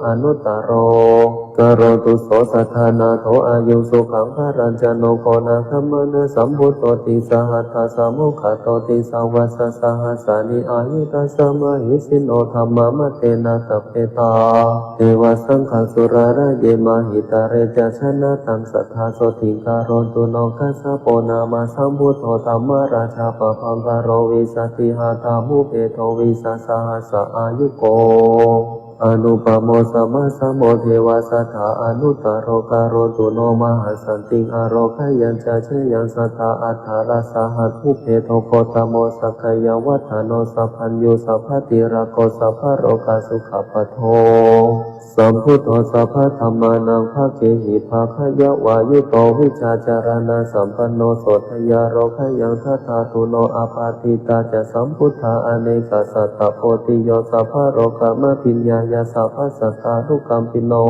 anuttaro. Karotu so satthā nātho āyuṃ sukhaṃ balañca. Noganaṃ gamanasambhūto tisahassāmokkhato tisavasasahassanī āyussā mahesino. Dhammamattena sabbetā devā saṅghasurāraye mahītale ca janataṃ saddhā sotthiṃ karontu no. Kassapo nāma sambuddho dhammarājā pabhaṅkaro vīsatihatthābhūpeto vīsasahassā āyuko. Anūpamo samasamo devā satthā anuttaro karotu no. Mahāsantiṃ ārogyañca jayaṃ sadā aṭṭhārassahabhūpeto gotamo sakyavatthano sabbaññū sabbatilako sabbarogasukhapado sambuddho sabbadhammānaṃ bhāgehi bhāgayavāyuto vijjācaraṇasampanno sotthi ārogyaṃ dadhātu no. Appaṭivatā ca sambuddhā anekasatapottiyo sabbalokam abhiññāya sabbasattānukampino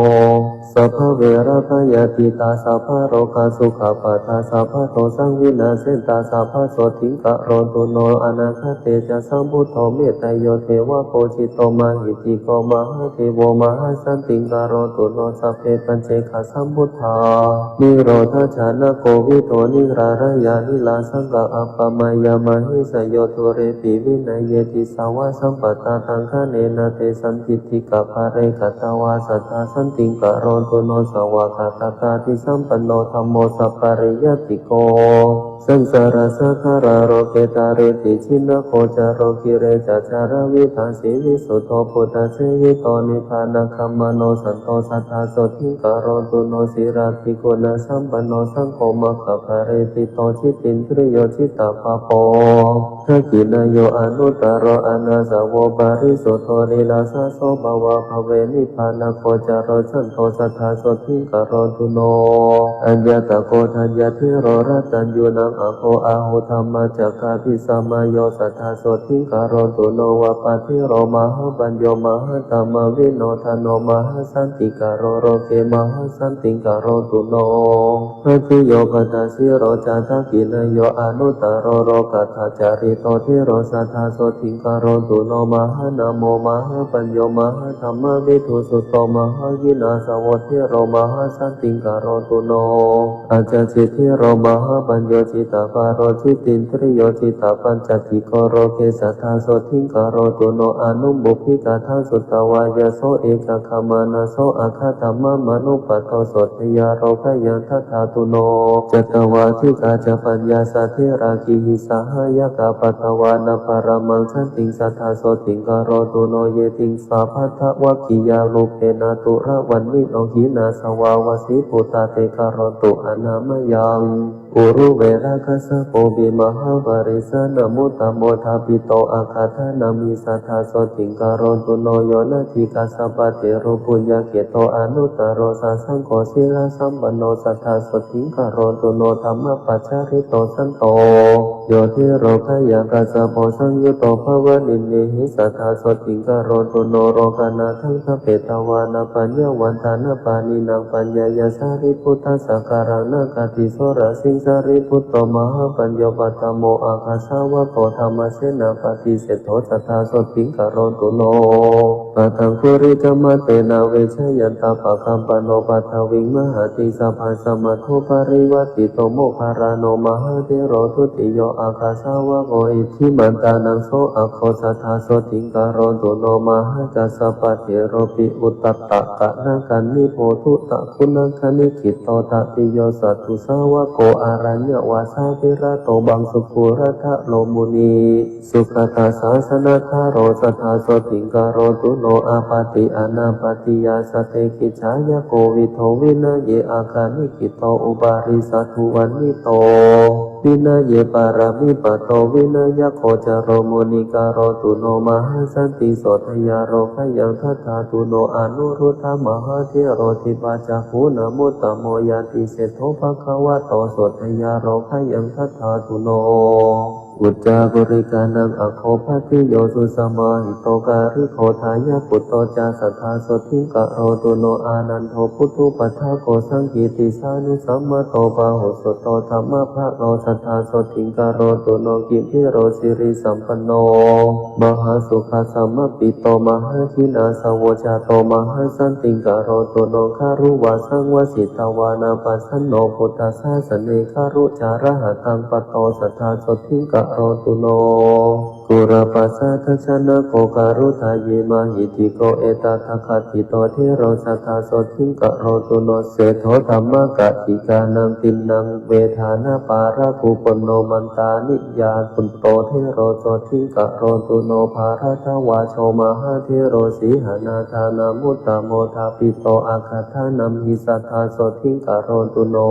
sabbaverabhayātītā sabbalokasukhappatā sabbadosaṃ vināsetaṃ sabbasotthiṃ karontu no. Anāgate ca sambuddho metteyyo devapūjito mahesiko mahādevo mahāsantiṃ karontu no. Sabbe paccekasambuddhā nirodhājanako vidū nirālāya nirāsaṅkā appamāya mahesino. Dūrepi vinaye disvā sampastā taṅkhaṇena te sandiṭṭhitā pare katvā sadā santiṃ karontu no. Svākkhātatādīsampanno dhammo sappaṭipattiko saṃsārasāgarā loke tareti jinako. Cāro girisikharataṭṭhāsi visuddho buddhaseviतो nibbānagamano santo sadā sotthiṃ karontu no. Sīlādiguṇasampanno saṅgho maggaphale ṭhito jitindriyo jitā pāpo dakkhiṇeyyo anuttaro anāsavo parisuddho nirāsā so bhava bhave nibbānagocaro santo sadā sotthiṃ karontu no. Aññātako daññādhero rataññūnaṃ āgo āhu dhammacakkabhisamayo sadā sotthiṃ karontu no. Vāpathero mahāpañño mahāttamavino dano mahāsantikaro loke mahāsantiṃ karontu no. Bhaggiyo pañcasīlo ca dakkhiṇeyyo anuttaro lokathācarito thero sadā sotthiṃ karontu no. Mahānāmo mahāpañño mahāttamavino sutto mahāhīnāsavo thero mahāsantiṃ karontu no. Ācāsīthero mahāpañño jitapalo jitindriyo jitapaññāsiko loke sadā sotthiṃ karontu no. Anuppukkhitā sutvā yaso ekaggā mānaso aggaṃ dhammamanuppādo sotthī ārogyaṃ dadhātu no. Cātavādikā ca paññāsā therā girisikharataṭṭhāsi petvā na paramaṃ santiṃ sadā sotthiṃ karontu no. Ye tiṃsā pañcavaggiyārūpena thūlavanniṇo hīnāsavā vasībhūtā te karontu anāmayaṃ. Uruvela kassapopi mahāpariṣṇamuttamo thapito aggadhanami sadā sotthiṃ karontu no. Yo natthi kassapateru puññakkhettaṃ anuttaro sasaṅgho sīlasampanno sadā sotthiṃ karontu no. Dhammapaccārito santo yo thero gayhakassapo saṃyutto bhavanimitti sadā sotthiṃ karontu no. Lokānaṃ petvāna paññāvantaṃ paṇṇaraṃ paññāya sārīputtasākaraṃ nakkhatisūlasiṃ sārīputto mahāpañño paṭhamo aggasāvako dhammasenāpati seṭṭho sadā sotthiṃ karontu no. Paṭhaṅgulimālena ve jayantaṃ pakkhaṃ paṇṇo paṭhaviṃ mahatiṃ sabbasamato parivārito moggallāno mahāthero dutiyo aggasāvako iddhimantānaṃ so āgo sadā sotthiṃ karontu no. Mahākassapatheropi uttarakanākāni pugutto guṇākāni kittotatiyo satthusāvako araññavāsā viratobhaṃsugo raṭṭharo muni. Sugatassa sanadhāro sadā sotthiṃ karontu no. Āpatti anāpattiyā satte kiccāya kovido vinaye akaniṭṭhito uparisatthū vaṇṇito vinaye pāramī patto vinayagocaramo nikarotuno mahāsantiṃ sotthāya rogāyaṃ tathātuno anuruddhamahāthero dibbacakkhūnamuttamo ñātiseṭṭho bhagavato sotthāya rogāyaṃ tathātuno uccapurekānaṃ aggo bhāgiyā susamāhito kālikattayā puttā ca satthā sotthiṃ karotuno ānando puttūpaṭṭhako saṅgītisānusamāto bāhusutto dhammabalo satthā sotthiṃ karotuno kumbhīro sirisampanno mahāsukhasamāpatto mahājināsavo jāto mahāsantiṃ karotuno gārūvasaṃ vasitvāna pasanno buddhasāsane gārū ca rāhataṃ patto satthā sotthiṃ karotuno gārūpasaddajanago gārudayī mahiddhiko etadaggathito thero satthā sotthiṃ karotuno seṭṭho dhammakattikānaṃ tiṇṇaṃ vedānapālakupaṇṇo mantāni yā puttā thero sotthiṃ karotuno bharadvājo mahāthero sīhaṇādānamuttamo thapito aggadānamhi satthā sotthiṃ karotuno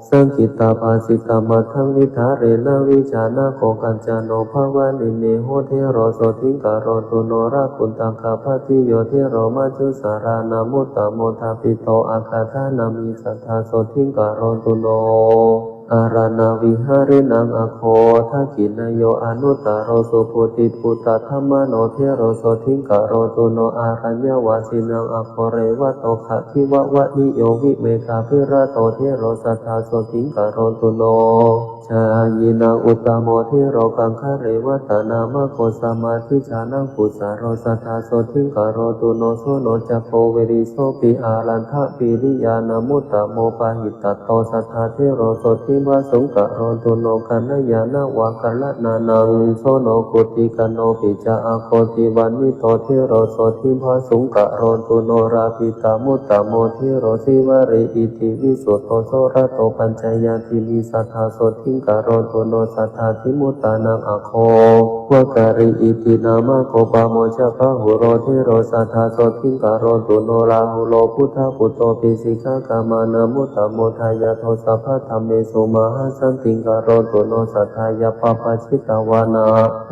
saṅgītabhāsitamatthaṃ viharena vijānako kañcano bhavanimeho thero sotthiṃ karotuno rahuttaggapphattiyo thero majjhusārānamuttamo thapito aggadānamhi satthā sotthiṃ karotuno araṇaviharīnaṃ aggo dakkhiṇeyyo anuttaro subodhiputtadhammāno thero sotthiṃ karotuno araññavasīnaṃ aggo revato gandhivappavaniyo vivekavirato thero satthā sotthiṃ karotuno jhāyinaṃ uttamo thero kaṅkhārevatthanāmago samādhijānaṃ phussaro satthā sotthiṃ karotuno suṇo cakko vilisopi āraddhapiriyānamuttamo pahitattā satthā thero sotthiṃ bhāsuṃ karotuno kalyāṇavācanaṃ suṇo koṭigaṇopi ca aggo tivaṇṇito thero sotthiṃ bhāsuṃ karotuno labhitamuttamo thero sīvalī iti visuddho surato pañcaññattimhi satthā sotthiṃ karotuno saddādhimuttānaṃ aggo vaggārī iti nāmago pāmojjhabāhulo thero satthā sotthiṃ karotuno rāhulo buddhaputto piṭakagamanamuttamo dāyādo sabbadhammesu mahāsantiṃ karotuno saddhāya pabbajitavāna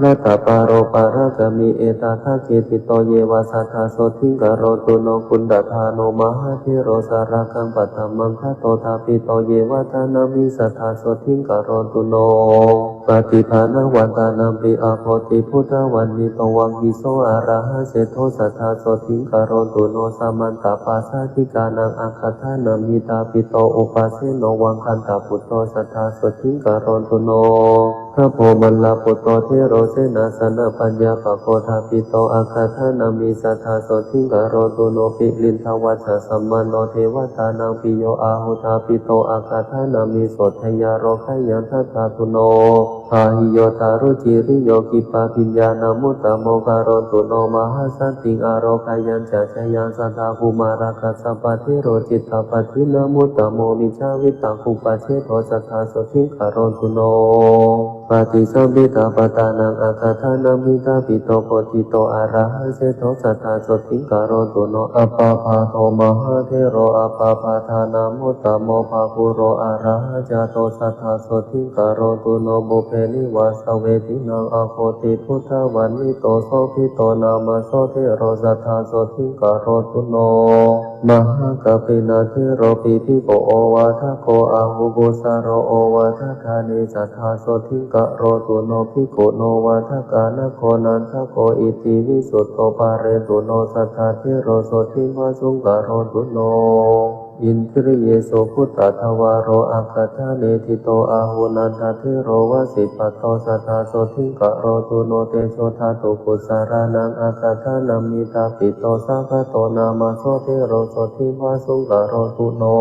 laddhapālo pāragāmi etadaggete ṭhito yeva satthā sotthiṃ karotuno kuṇḍaṇḍano mahāthero sālakaṃ paṭhamaṃ ṭhāto thapito yeva taṇhaṃ hi satthā sotthiṃ karotuno paṭibhāṇavantānampi aggo tibuddhavaṇṇito vaggiso arahaṃ seṭṭho satthā sotthiṃ karotuno samantapāsādikānaṃ aggadānamhi ṭhapito upasenno vaggantaputto satthā sotthiṃ karotuno tapo mallaputto thero senāsanapaññāpako ṭhapito aggadānamhi satthā sotthiṃ karotuno piṇḍivaccasamāno devatānaṃ piyo āhu ṭhapito aggadānamhi sotthāya rogāyaṃ tathātuno bāhiyo daruciriyo khippabhiñāṇamuttamo karotuno mahāsantiṃ arogāyañca jayaṃ satta kumārakassapathero cittapadīnamuttamo niccavittaṃ uppajeṭṭho satthā sotthiṃ karotuno paṭisambhidapattānaṃ aggadānamhi ṭhapito bodhito arahaṃ seṭṭho satthā sotthiṃ karotuno appamādo mahāthero appamādānamuttamo bahulā arahaṃ jāto satthā sotthiṃ karotuno pubbe nivāsavedanaṃ aggo tibuddhavaṇṇito sobhito nāma so thero satthā sotthiṃ karotuno mahākapilathero pipito ovādako āhu kusalo ovādagāni satthā sotthiṃ karotuno bhikkhunovādakānago nandako iti visuddho pāretuno satthā thero sotthiṃ bhāsuṃ karotuno indriyesu phuṭṭhadevaro aggadāni ṭhito āhu nandathero vasiṭṭhato satthā sotthiṃ karotuno tejodhātukusalaṃ aggadānamhi ṭhapito sāgato nāma so thero sotthiṃ bhāsuṃ karotuno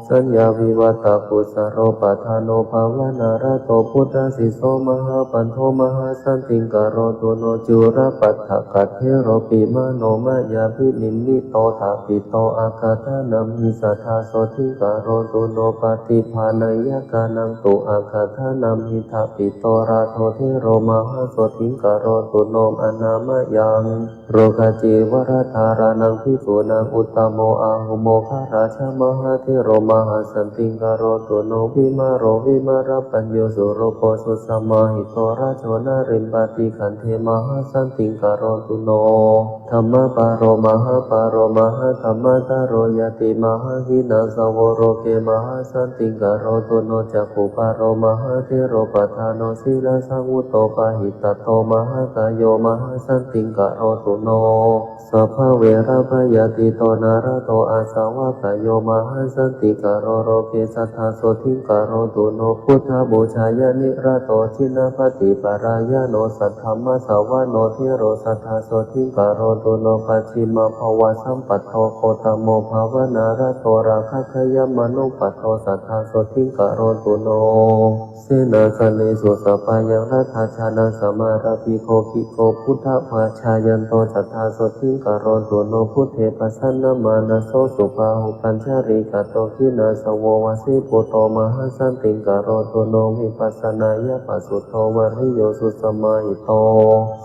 saññāvivajjakusalo paṭhāno bhāvanārato buddhasisso mahāpandu mahāsantiṃ karotuno cūḷapañcakathero pimāno mayābhinimmido ṭhapito aggadānamhi satthā sotthiṃ karotuno paṭibāhāya kānaṃ tu aggadānamhi ṭhapito rātho thero mahāsotthiṃ karotuno anāmayaṃ Rogacīvaradhāraṇaṃ bhikkhūnaṃ uttamo āguṃ, moggallāja mahāthero, mahāsantiṃ karotu no. Vimālo vimālappañño, surūpo susamāhito, raso nāriṃ paṭiggaṇḍe, mahāsantiṃ karotu no. Dhammapālo mahāpālo, mahādhammadharo ñāti, mahāhīnāsavo loke, mahāsantiṃ karotu no. Cakkhupālo mahāthero, paṭhāno sīlasaṃvutto, pahitattho mahākāyo, mahāsantiṃ karotu no. Sabbaverabhayatīto, nālado asavakāyo, mahāsantiṃ karo loke, sadā sotthiṃ karotu no. Buddhapūjāya nirado, jinapaṭiparāyano, saddhammassavano thero, sadā sotthiṃ karotu no. Pacchimabbhāvasampatto, gotamo bhāvanārato, rakkhaggayamanupasso, sadā sotthiṃ karotu no. Senāsane susappāyaṃ, rathajānaṃ samārabhi, koci ko buddhapajja yanto, sadā sotthiṃ karotu no. Buddhe pasannamānasā, subhāhu pañcalikkato, jināsavo vasībhūto, mahāsantiṃ karotu no. Vipassanāya passuddho, variyo susamāhito,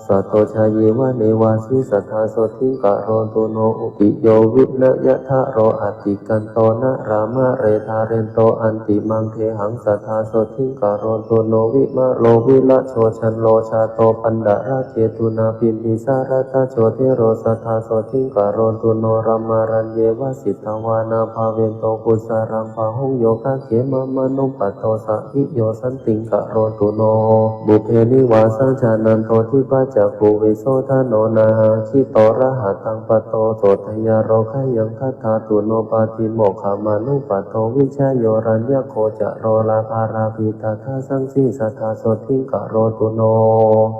sato ca yeva devāsi, sadā sotthiṃ karotu no. Upiyo vinayadāro, atikkanto nāḷāma, leṭhālento antimaṃ dehaṃ, sadā sotthiṃ karotu no. Vimālo virajo candro, jāto paṇḍaraketuṇā, bimbisalāthajo thero, sadā sotthiṃ karotu no. Brahmaraññe vasitvāna, bhāveto kusalaṃ bahū, yogakkhemanāmanuppaddo, sahi yo santiṃ karotu no. Pubbe nivāsaṃ jananto, dīpajaggū visodhaṇo, nāgito rāhataṃ patto, sotthāya lokayaṃ, dadhātu no pātimokkhamanuppadino. Vijayo raññako ca, coḷappaḷabhī tadassaṃsi, sadā sotthiṃ karotu no.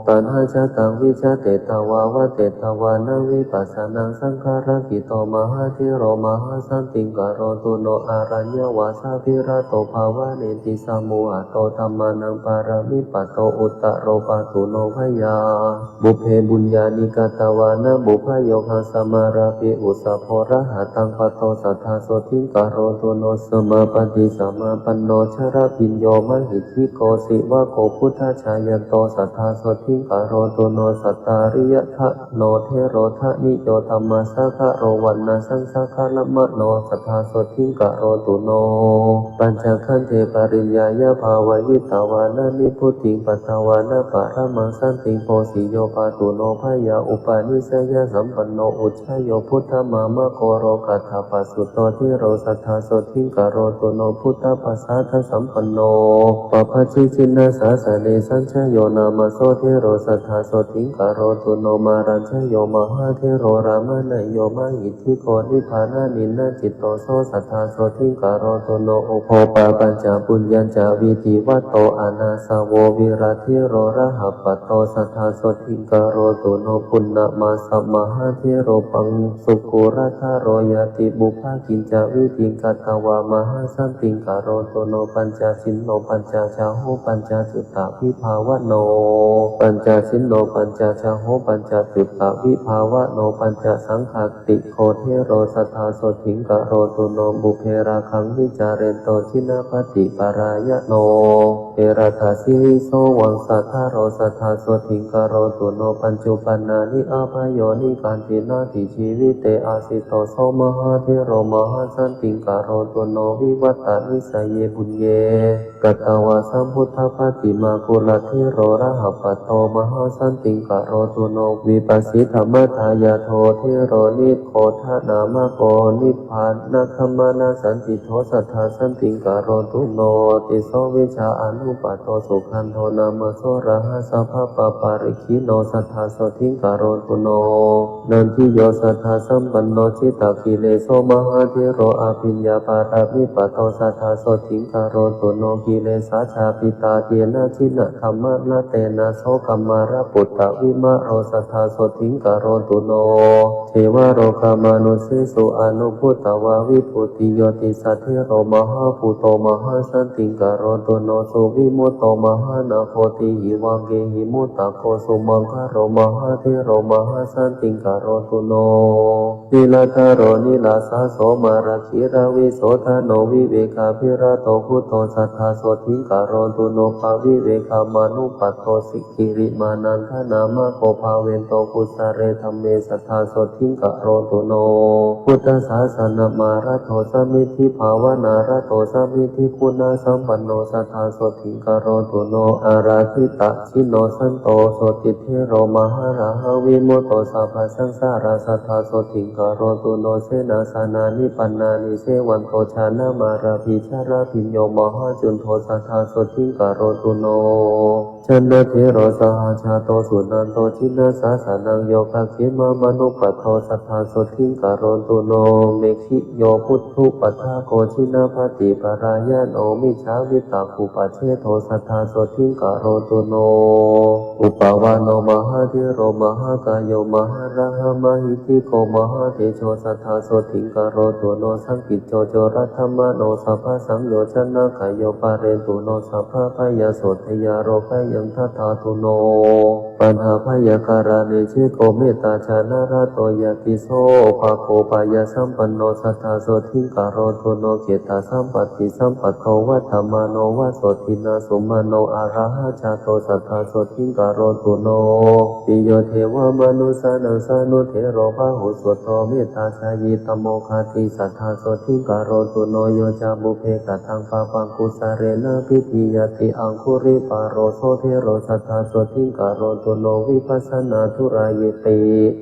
Taṇhajātaṃ vijatetvā, vadetvāna vipassanā, saṅkhārakkhitvā mahāthero, mahāsantiṃ karotu no. Araññavāsabhirato, bhāvaneti samūhato, dhammānaṃ paranippato, uttaro pāturahu no. Pubbe puññāni katvāna, pubbayogaṃ samārabbhe, uddhaṃ purahataṃ patto, sadā sotthiṃ karotu no. Samāpattī samāpanno, jnanabhiñño mahī ddhiko, sāvako buddhajāyanto, sadā sotthiṃ karotu no. Sattariyadhāno thero, daniyo dhammasāgaro, vaṇṇasaṃsāgaraṃ mahāsamaṇo, sadā sotthiṃ karotu no. Pañcakkhandhe pariññāya, bhāvayetvāna nibbutiṃ, patvāna paramaṃ santiṃ, bhojiyo pāturahu no. Byāpāde sayaṃ sampanno, ujjhāyo buddhamāmako, lokadhātapasūto thero, sadā sotthiṃ karotu no. Buddhapasādasampanno, pabbajitjinasāsane, sanjayo nāma so thero, sadā sotthiṃ karotu no. Mārañjayo mahāthero, rāmaṇeyo mahī ddhiko, nibbānanināṭṭhito so, sadā sotthiṃ karotu no. Ugghopapañcapuññañca, vidhivato anāsavo, virattacirāsabhāso, sadā sotthiṃ karotu no. Puṇṇamassa mahāthero, pañcasūkuladharo ñāti, pubbakiñcavidhiṃ katvā, mahāsantiṃ karotu no. Pañcasino pañcajāko, pañcacuttavibhāvano, pañcasino pañcajāko, pañcacuttavibhāvano, pañcasaṅghātiko thero, sadā sotthiṃ karotu no. Pubbe rāgaṃ viharento, jinapaṭiparāyano, etadassīso vaṃsadharo, sadā sotthiṃ karotu no. Pañcupaṇṇāni ābhayaṃ, nikkhanti natthi jīvite, aseṭṭho so mahāthero, mahāsantiṃ karotu no. Vivattanissare puññe, katvāna sambuddhapaṭimā, kulothero rahapato, mahāsantiṃ karotu no. Vippassidammadāyādo thero, nigodhanāmako, nibbānagamanasaṇṭhito, sadā santiṃ karotu no. Tisso vijjā anuppatto, sugandho nāma so rājā, sabbapāparikkheṇo, sadā sotthiṃ karotu no. Nandiyo saddhasampanno, jitakileso mahāthero, abhiññāparamippato, sadā sotthiṃ karotu no. Kilesā jāpitā yena, jinadhammaratena, so kamalaputtavimālo, sadā sotthiṃ karotu no. Devalokamanussesū, anubbhutvā vibhūtiyo, tisso thero mahābhūto, mahāsantiṃ karotu no. Su vimutto mahānāgo tīhi vāgehi muttako sumaṅgalo mahāthero mahāsantiṃ karotu no. Nilādharo nirājā so mārakkhi ravi so dano vivekabhirato buddho satthā sotthiṃ karotu no. Pavivekamanuppatto sikhirīmanandanamakko bhavento kusale dhamme satthā sotthiṃ karotu no. Buddhasāsanamāraddho samiddhibhāvanāraddho samiddhiguṇasampanno satthā sotthiṃ karotu no. Ārādhitajiṇṇo santo sottithero mahārājaṃ vimutto sabbasaṃsārā satthā sotthiṃ karotu no. Senāsanāni paṇāni sevanto janamārabhijālabhiñño mahācuṇḍo satthā sotthiṃ karotu no. Candadhero sahajāto sūnanto jinasāsanaṃ yogakkhemanāmanuppaddo satthā sotthiṃ karotu no. Meghi- yo puthupaddako jinappaṭipālayāno mijjhavittakkupajeṭho satthā sotthiṃ karotu no. Uppavāno mahāthero mahākāyo mahārājā mahiddhiko mahātejo satthā sotthiṃ karotu no. Saṅkicco corakkhamāno sabbasaṃyojanakāyo pālentu no sabbabhayassa dāyādo bhayaṃ dātu no. Pahānabhayakarāṇi jheko mettācaraṇaratto ñātiyo, upākopāyasampanno satthā sotthiṃ karotu no. Khettasampattisampatto vaḍḍhamāno vassoti nāsumaṇo arahajāto satthā sotthiṃ karotu no. Piyo devamanussānaṃ sāṇuttero bāhusutto mettācāyī tamoghati satthā sotthiṃ karotu no. Yo ca pubbe kataṃ pāpaṃ kusalena abhiddhiyati aṅgulipālo so thero satthā sotthiṃ karotu no. Vipassanādhurāyepi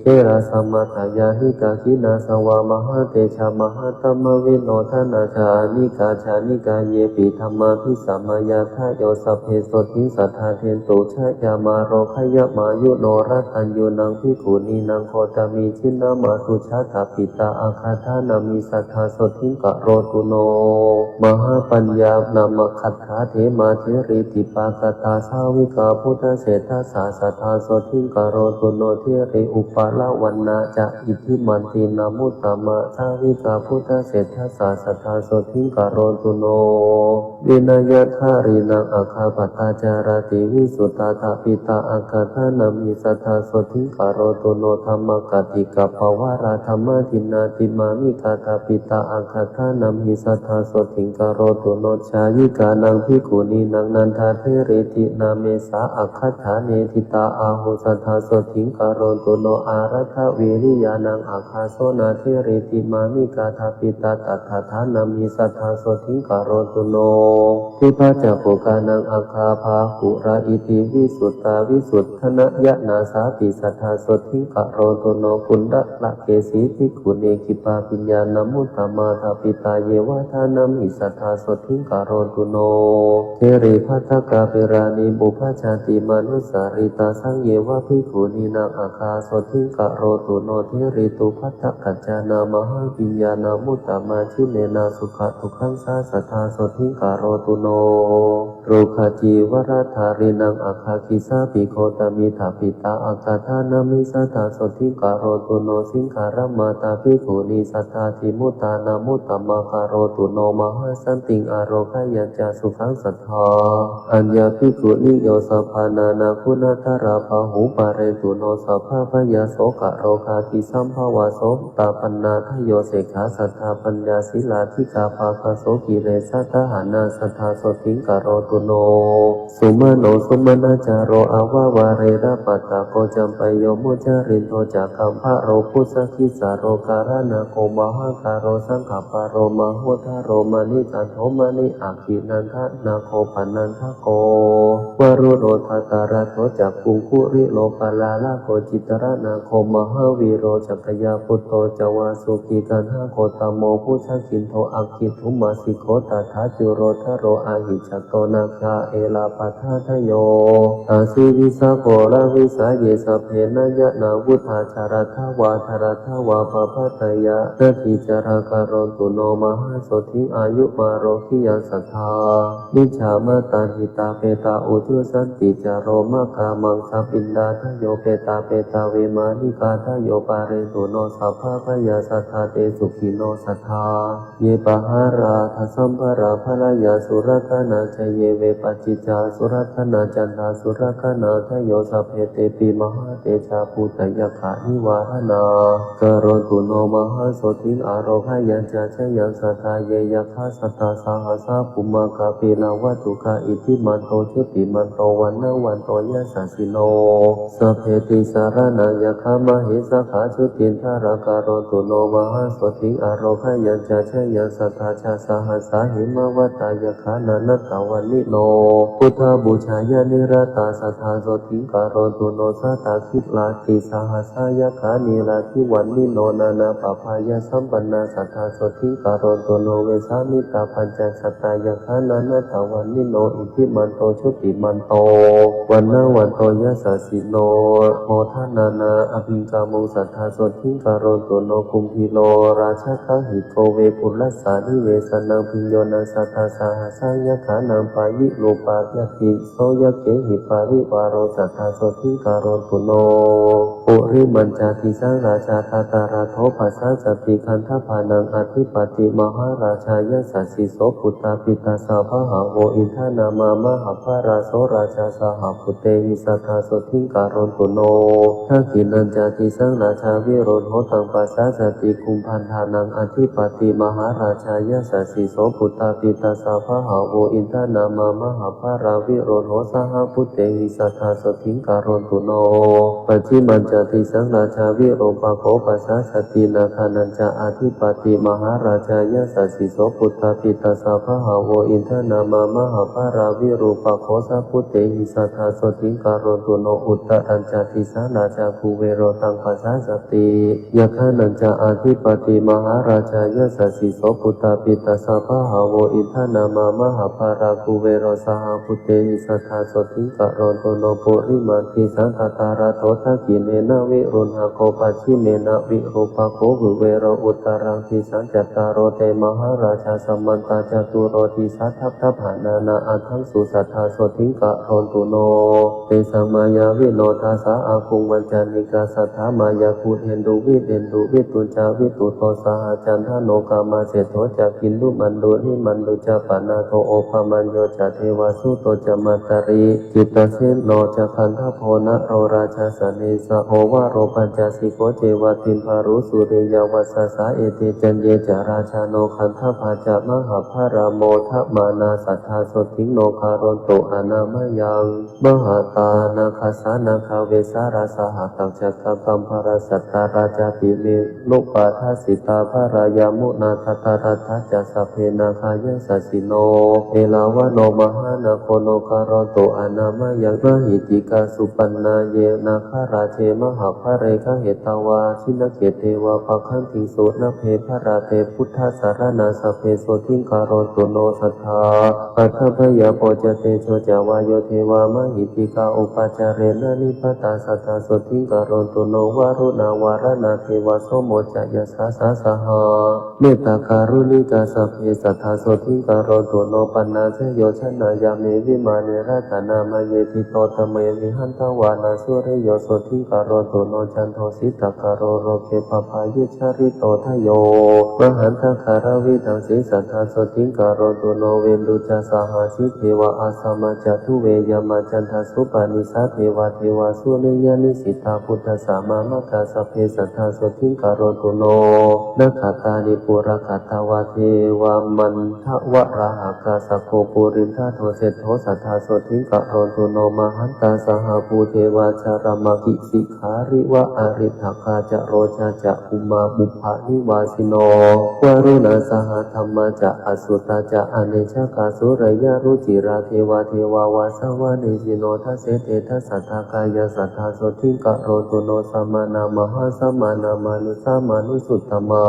therā samādāya nikkhīṇā savā mahātejā mahatmābhinodānā ca anīghā ca nikāyepi dhammābhisamayā dayo sabbe sotthiṃ sadā dentu. Jayāma rogayāma yuno rataññūnaṃ bhikkhunīnaṃ gotami jinamatujātapitā aggadānamhi satthā sotthiṃ karotu no. Mahāpaññānamakkhātā khemā therī dīpākatā sāvikā buddhaseṭṭhasā satthā sotthiṃ karotu no. Therī uppalavaṇṇā ca iddhimantī nāmuttama sāvikā buddhaseṭṭhasā satthā sotthiṃ karotu no. Vinayadhārīnaṃ aggappattācarāti visuddhā thapitā aggadānamhi satthā sotthiṃ karotu no. Dhammākātikappavarā dhammadinā dimāmikā thapitā aggadānamhi satthā sotthiṃ karotu no. Jhāyikānaṃ bhikkhunīnaṃ nandatherīti nāmesā aggadāne ṭhitā āhu satthā sotthiṃ karotu no. Āraddhavīriyānaṃ agghā sonatherī dimāmikā thapitā tattha dānamhi satthā sotthiṃ karotu no. Dīpajakukkānaṃ agghā bahulā iti visuttā visuddhanayanā sāpi satthā sotthiṃ karotu no. Puṇṇarāgesi bhikkhunī khippābhiññā nāmuttamā thapitā yeva dānamhi satthā sotthiṃ karotu no. Therī bhaddakā pelāni pubba jātimanussaritāsaṃ yeva bhikkhunīnaṃ agghā sotthiṃ karotu no. Therī tubhaddakañjānā mahābhiññā nāmuttamā jinenā sukhadukkhaṃ sā satthā sotthiṃ karotu no. Rogacīvaradhārīnaṃ agghā kissāpi gotami thapitā aggadānamhi satthā sotthiṃ karotu no. Siṅgāramātā bhikkhunī saddādhimuttā nāmuttamā karotu no mahāsantiṃ ārogyā ca sukhaṃ satthā. Aññā bhikkhunīyo sabbā nānāguṇākara bāhū pālentu no sabbabhayā sokā rogā bhisambhavā sottapanna ādayo sekkhā satta paññā sīlādhikā pākāso kilesādahaṇā satthā sotthiṃ karotu no. Sumano sumānācaro avavārena paṭṭhako campeyyo mucarindo ca gambhīro buddhakittaro galaṇāgo mahāgaro saṅghapparo mahōdharo maṇikanto maṇi aggī nanda nāgo pananda ko varuṇo dhataraṭṭho ca kumbhīro palālako cittarāko mahāvīro jatyapatto ca vāsukī kaṇhā gotamo buddhakittho aggidhummāsikhō tathā cūḷodharo ahi jāto nāgā elapatthādayo asivissā koḷavissā ye sabbe nāyakā vuṭṭhācarattā vā dārattā vā pāpaggahe natthi cāraṃ karontu no mahāsotthiṃ āyumārogyasatthā. Miccā matā hitāpetā ujusanti ca romā kāmaṃ sapindādayo petā petā vemānikaṃ ādayo pālentu no sabbabhayā sadā te sukhino sadā. Ye pahārādassambharā bharayā surattanā ca ye vepaciccā surakkhanā, candā surakkhanādayo, sabbe tepi mahātejā, bhūtā yakkhā nivāraṇā. Karontū no mahāsotthiṃ, arogayañca jayaṃ, sadā ye yakkhā sattasahassā, bhummā kāpilavatthu kā, iddhimanto jutimanto, vaṇṇavanto yasassino, sabbe tisaṇṇayakkha, mahīsakkhā jutiṇḍarā. Karontū no mahāsotthiṃ, arogayañca jayaṃ, sadā chasahassā, hemavatā yakkhā, nānattavaṇṇino, buddhapūjāya niratā, sadā sotthiṃ karontū no. Sātāgirā tisahassā, yakkhā nīlagirivaṇṇino, nānābhabhāyasampannā, sadā sotthiṃ karontū no. Vessāmittā pañcasatā, yakkhā nānattavaṇṇino, iddhimanto jutimanto, vaṇṇavanto yasassino, modamānā abhikkāmuṃ, sadā sotthiṃ karontū no. Kumbhīro rājagahiko, vepullassa nivesanaṃ, bhiyyo naṃ satasahassaṃ, yakkhānaṃ payirupāsati, so yakkhesāhi parivāro, sadā sotthiṃ karontū no. Purimañca disaṃ rājā, dhataraṭṭho pasāsati, gandhabbānaṃ ādhipati, mahārājā yasassi so. Puttāpi tassa bahavo, indanāmā mahabbalā, so rājā saha puttehi, sadā sotthiṃ karontū no. Dakkhiṇañca disaṃ rājā, virūḷho taṃ pasāsati, kumbhaṇḍānaṃ ādhipati, mahārājā yasassi so. Puttāpi tassa bahavo, indanāmā mahabbalā, virūḷho saha puttehi, sadā sotthiṃ karontū no. Pacchimañca disaṃ rājā, virūpakkho pasāsati, nāgānañca ādhipati, mahārājā yasassi so. Puttāpi tassa bahavo, indanāmā mahabbalā, virūpakkho saha puttehi, sadā sotthiṃ karontū no. Uttarañca disaṃ rājā, kuvero taṃ pasāsati, yakkhānañca ādhipati, mahārājā yasassi so. Puttāpi tassa bahavo, indanāmā mahabbalā, kuvero saha puttehi, sadā sotthiṃ karontū no. Purimaṃ disaṃ dhataraṭṭho, dakkhiṇena virūḷhako, pacchimena virūpakkho, kuvero uttaraṃ disaṃ. Cattāro te mahārājā, samantā caturo disā, daddallamānā aṭṭhaṃsu, sadā sotthiṃ karontū no. Tesaṃ māyāvino dāsā, āguṃ vañcanikā saṭhā, māyā kuṭeṇḍu veṭeṇḍu, veṭucca veṭuṭo saha, candano kāmaseṭṭho ca, kinnughaṇḍu nighaṇḍu ca, panādo opamañño ca, devasūto ca mātali, cittaseno ca gandhabbo, naḷo rājā janesabho, varo pañcasiko ceva, timbarū suriyavaccasā, ete caññe ca rājāno, gandhabbā ca mahabbalā, modamānā sadā sotthiṃ no, karontū anaṃ mayaṃ. Mahānāgā nāgasā nāgā, vesālā saha tacchakā, kambalassatarā cāpi, veṇupassitā balā, yāmunā dhataraṭṭhā ca, sabbe nāgā yasassino, erāvaṇo mahānāgo, no karontū anaṃ mayaṃ. Mahiddhikā supaṇṇā, ye nāgarāje mahapphale, gahetvā jinakā devā, paggaṇḍiṃsu nāge ṭhāne, buddhasaraṇā sabbe, sotthiṃ karontū no sadā. Aggappayāpajjatejo ca, vāyo devā mahiddhikā, upācāre na nibbatā, sadā sotthiṃ karontū no. Varuṇā vāruṇā devā, somo ca yasasā saha, mettākaruṇīkā sabbe, sadā sotthiṃ karontū no. Panāsayo janāya me, vimāne ratanaṃ ṇaye, ṭhito tame vihatvāna, suriyo sotthiṃ karontū no. Cando sītakaro loke, pabbayuṃ jalito dayo, mahantā kālavattaṃ se, sadā sotthiṃ karontū no. Veṇḍū ca saha sīdevā, asamā ca duve yamā, candassūpanisā devā, devā suriyanisinā, buddhassa mamaṃ sabbe, sadā sotthiṃ karontū no. Nakkhattāni purakkhatvā, devā maṇḍavalāhakā, sakko purindado seṭṭho, sadā sotthiṃ karontū no. Mahantā sahabhū devā, jalamaggisikhāriva, ariṭṭhakā ca rojā ca, ummāpupphanivāsino, varuṇā sahadhammā ca, accutā ca anejakā, sūleyyarucirā devā, devā vāsavanesino. Dasete dasadhā kāyā, sadā sotthiṃ karontū no. Samānā mahāsamānā, mānusā mānusuttamā,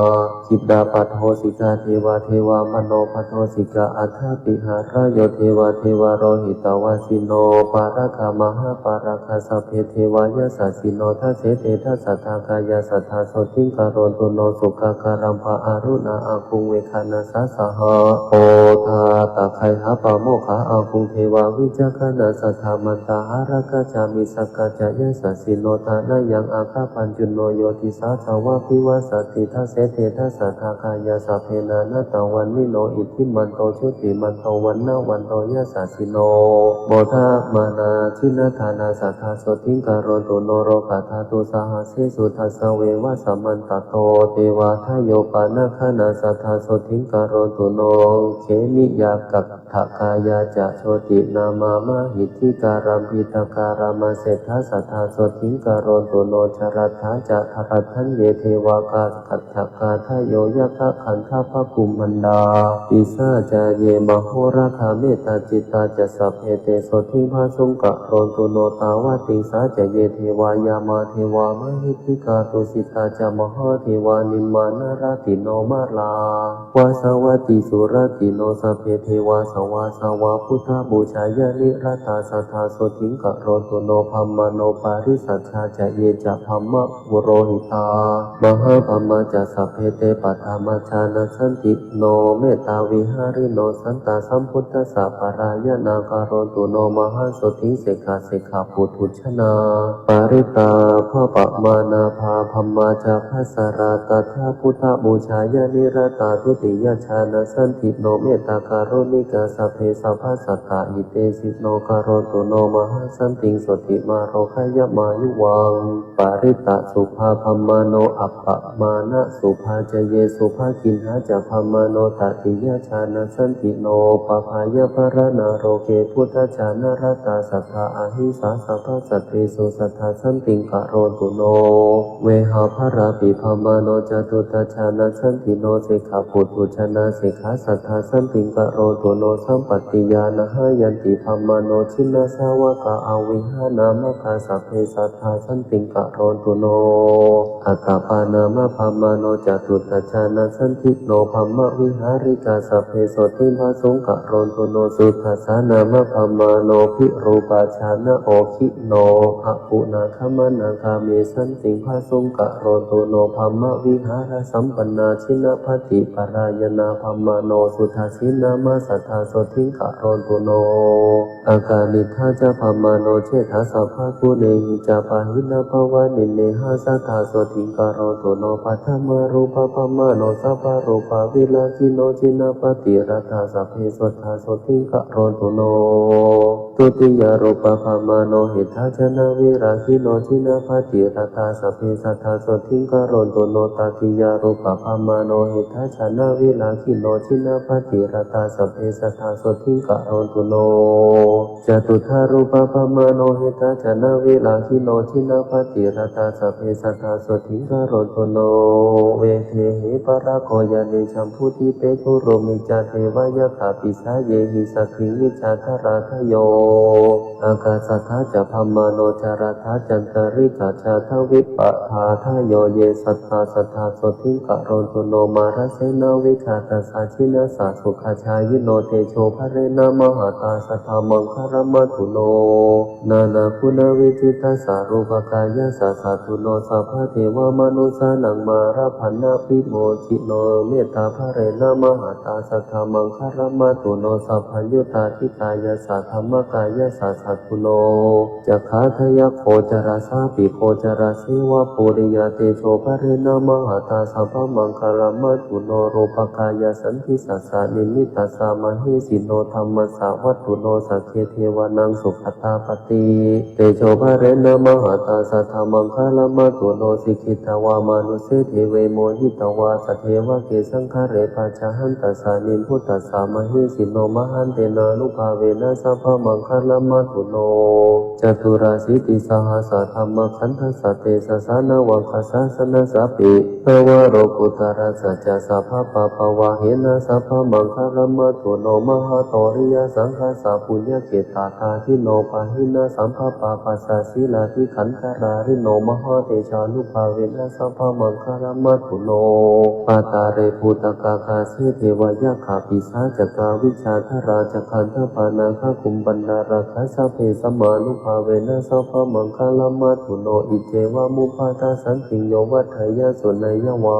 khiḍḍāpadrasikā devā, devā manopadrasikā, athāpicchayo devā, devā lohitavāsino, pāragā mahāpāragā, sabbe devā yasassino. no. Dasete dasadhā kāyā sadā sotthiṃ karontu no. Sukkā karambā aruṇā āguṃ veghanasā saha, odātagayhā pāmokkhā āguṃ devā vicakkhaṇā saddhamantā hāragajā missakā ca yasassino. Thanayaṃ āga pajjunno yo disā dvādasettha vasati. Dasete dasadhā kāyā sabbe nānattavaṇṇino, iddhimanto jutimanto vaṇṇavanto yasassino, modamānā jinadānā sadā sotthiṃ karontu no. Lokadhātusahassesū dasaṃ veva samantato, devā dayo panāgaṇā sadā sotthiṃ karontu no. Khemiyā kaṭṭhakāyā ca jotināmā mahiddhikā, lambitakā lāmaseṭṭhā sadā sotthiṃ karontu no. Jalathā ca jalagaṅge devā kaṭṭhakā dayo, yakkhagandhabbakumbhaṇḍā pisāca ye mahoragā, mettācittā ca sabbe te sotthiṃ phasuṃ karontu no. Tāvatiṃsā ca ye devā yāmā devā mahiddhikā, tusitā ca mahādevā nimmānaratino, mārā vāsavattī suratino, sabbe devā sabbasattvā buddhaṃ pūjeyya niratā, sadā sotthiṃ karontu no. Brahmano parisajjā ca ye ca brahmapurohitā, mahābrahmā ca sabbe te paṭhamajjhānasantino, mettāvihārino santā sambuddhassa parāyanā, karontu no mahāsotthiṃ. Sekā sekā puthujjanā parittā, bhabbamānā brahmā ca bhāskarā, tadā buddhaṃ pūjeyya niratā, dutiyajjhānasantino, mettākaruṇikā sabbe sabbasattahitetino, karontu no mahāsotthiṃ. Sotthimāro khayaṃ mayuvaṃ parittaṃ, subhā brahmano appamāṇasubhā ca ye, subhā khiḍḍā ca brahmano tatiyajjhānasantino, pabāya baraṇā loke buddhajānarātā, sadā ahiṃsā sabbasattesu, sadā santiṃ karontu no. Vehapphalāpi brahmano catudajjhānasantino, sekā puthujjanā sekā sadā santiṃ karontu no. Sampātiyā nahayanti brahmano, jinasāvakā avihānamaggā, sabbe sadā santiṃ karontu no. Atappāṇāma brahmano catudajjhānasantino, brahmavihārikā sabbe sotthiṃ phasuṃ karontu no. Sudassānāma brahmano virūpakkhasaṅghaṇo, khiḍḍo aguṇākhaṇāgāmī, santiṃ phasuṃ karontu no. Brahmavihārasampannā jinapātiparāyakā brahmano, sudassīnāma sadā sotthiṃ karontu no. Akaniṭṭhā ca brahmano, chetasabbaguṇehi ca, pahīnā pavanena gehaṃ, sadā sotthiṃ karontu no. Paṭhamārupā brahmano, sabbarūpavirakkhino, jinapātiretāgato, sabbe sadā sotthiṃ karontu no. Dutiyārupā brahmano, hitajanavirakkino, jinapātiretāgato, sabbe sadā sotthiṃ karontu no. Tatiyārupā brahmano, hitajanavirakkino, jinapātiretāgato, sabbe sadā sotthiṃ karontu no. Catutthārupā brahmano, hitajanavirakkino, jinapātiretāgato, sabbe sadā sotthiṃ karontu no. Vedehi paraggo yāni jambudīpe gurū ca, devakāyappabhāseyyehi saddhiṃ vijānātha ādayo. Ākāsaṭṭhā ca brahmano, jalathā cantalikkā ca, dvipadā ādayo ye, sattā sadā sotthiṃ karontu no. Mārasenā vigatāsaṅgā, jinasāsū kaṭṭhāyino, tejobhalena mahatā, sadā maṅgalam ātu no. Nānāguṇavijjitā sārūpakā yasasā ātu no, sabbadevamanussaṃ mārabbhānaṃ vimochitā, mettābhalena mahatā, sadā maṅgalam ātu no. Sabbaññutaṭṭhitāyassa, dhammakāyassa ātu no, cakkhayaṃ kocarakkhasāpi, kocarakkhaseva purimaṃ, tejobhalena mahatā, sabbamaṅgalam ātu no. Rūpakāyasmiṃ disā nemittassa, mahesino, dhammassārathi ātu no, sagge devānaṃ sugatā pati, tejobhalena mahatā, sadā maṅgalam ātu no. Sikhitvā manusse deve, mohitvā ca devake, saṅghamhi pācahantā, sāmīciṃ buddhassa mahesino, mahāsenānubhāvena, sabbamaṅgalam ātu no. Caturāsītisahassadhammakkhandhassa, tejasā navaggasāsanassapi, navalokuttamanassa ca, sabbapāpavahena, sabbamaṅgalam ātu no. Mahākāruṇikamāraddho, mahākāruṇiyasaṅghassā, puññakkhettavatthāyino, pāhīnasambhappāpassa, sīlādhikkhaṇḍakārino, mahātejānubhāvena, sabbamaṅgalamuttamatthu no. Pākāre bhūtakāgase, devā yakkhā pisācakā, vijjā dharā ca gandhabbā, nakkhattakumbhaṇḍarakkhe, sabbe sammānubhāvena, sabbamaṅgalamuttamatthu no. Iccevamupaddassantiṃ, yo vaḍḍheyya, suṇeyya vā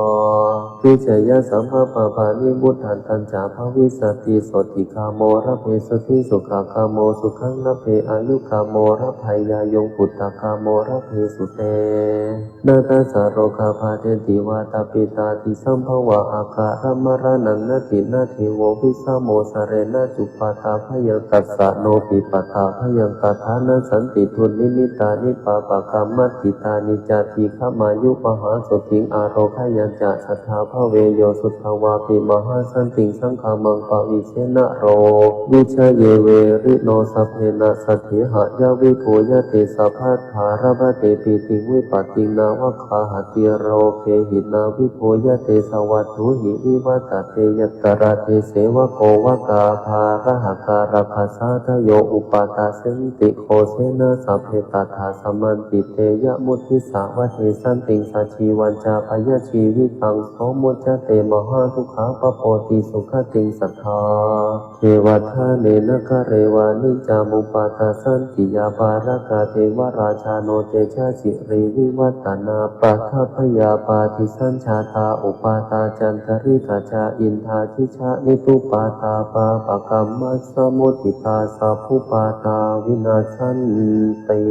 vijayasambhāvaṃ, pāṇibhūtatvañca bhavissati. Sotthigāmo labhe sotthi, sukhagāmo sukhaṃ labhe, āyugāmo labhe āyuṃ, puttakāmo labhe sutena, tassa rogā bhavetti, vātapittādisaṃ bhavā, akālamaraṇaṃ natthi, natthi vo vissamo, sareṇa cupaddavayyaṃ, tassa no pipaddabhayaṃ, tadā nassanti dunnimitāni pāpakaṃ. Mathitāni ca dīghāyū mahāsuddhiṃ, ārogyā ca daṭṭhabhave, yo sutvāpi mahāsantiṃ, saṅgamaṃ pavijje naro vijaye. Verino sabbena satthiha ya vibbūhati, sabbattha labhate pītiṃ vipattiṃ, nānvāgamati rogehi na vibbūhati, sattvatthuhi vivaḍḍhati. Yatra te sevako vakā, bārāhakā lakkhasahayo, upaṭṭhassati ghosena sabbe, tadā samanti te yamuttissa. Vaddesanti sajīvañca, bhayajīvitaṃ so muccati, mahādukkhapamodanti, sugatiṃ sadā devatānaṃ. Nāgare vane ca mupaṭṭhassati, yā bālakā devarājāno, te ca sirīmatānā, paṭṭhābhayā pārisajjatā, upādā ca dariddā ca, indā ca niddhūpadā, pāpakaṃ samudditvā, sabbupadā vinassanti,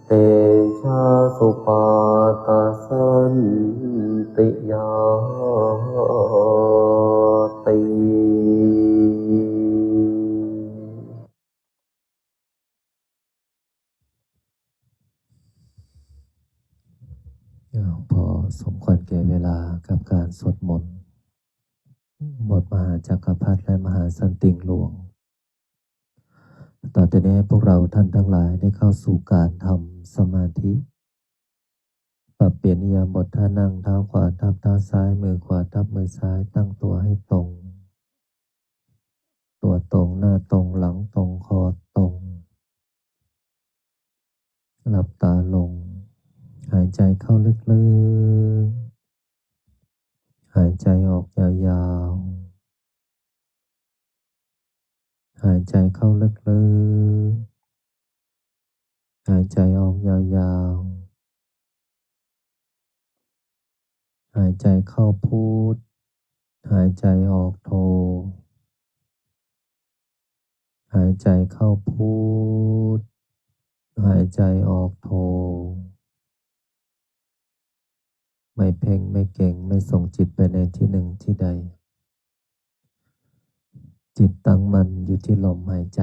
tejasā paṭṭhāsanti ñātī. อ้าว พอสมควรแก่เวลากับการสวดมนต์ บทมหาจักรพรรดิและมหาสันติงหลวง ต่อจากนี้ให้พวกเราท่านทั้งหลายได้เข้าสู่การทำสมาธิ ปรับเปลี่ยนอิริยาบถ ท่านั่ง เท้าขวาทับเท้าซ้าย มือขวาทับมือซ้าย ตั้งตัวให้ตรง ตัวตรง หน้าตรง หลังตรง คอตรง หลับตาลง หายใจเข้าลึกๆ หายใจออกยาวๆ หายใจเข้าลึกๆ หายใจออกยาวๆ หายใจเข้าพุท หายใจออกโท หายใจเข้าพุท หายใจออกโท ไม่เพ่ง ไม่เก็ง ไม่ส่งจิตไปในที่หนึ่งที่ใด จิตตั้งมั่นอยู่ที่ลมหายใจ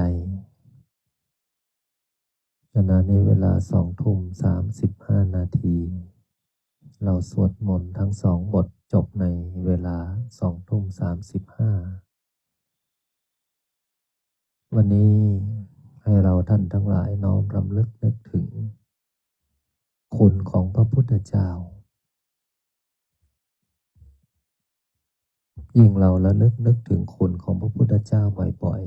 ขณะนี้เวลาสองทุ่มสามสิบห้านาที เราสวดมนต์ทั้งสองบทจบในเวลาสองทุ่มสามสิบห้า วันนี้ให้เราท่านทั้งหลายน้อมรำลึกนึกถึงคุณของพระพุทธเจ้า ยิ่งเราระลึกนึกถึงคุณของพระพุทธเจ้าบ่อย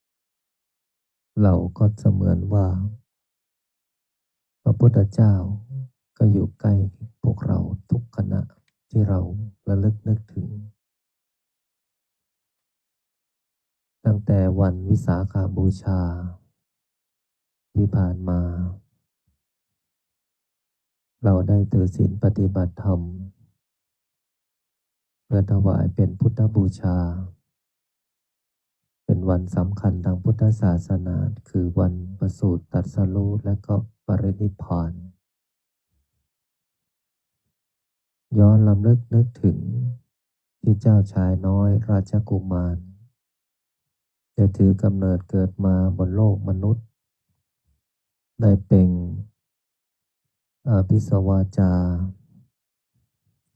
ๆ เราก็เสมือนว่า พระพุทธเจ้าก็อยู่ใกล้พวกเราทุกขณะที่เราระลึกนึกถึง ตั้งแต่วันวิสาขบูชาที่ผ่านมา เราได้ถือศีลปฏิบัติธรรม เพื่อถวายเป็นพุทธบูชา เป็นวันสำคัญทางพุทธศาสนา คือวันประสูติตรัสรู้และก็ปรินิพพาน ย้อนรำลึกนึกถึงที่เจ้าชายน้อยราชกุมาร ได้ถือกำเนิดเกิดมาบนโลกมนุษย์ ได้เปล่งอาภิสวาจา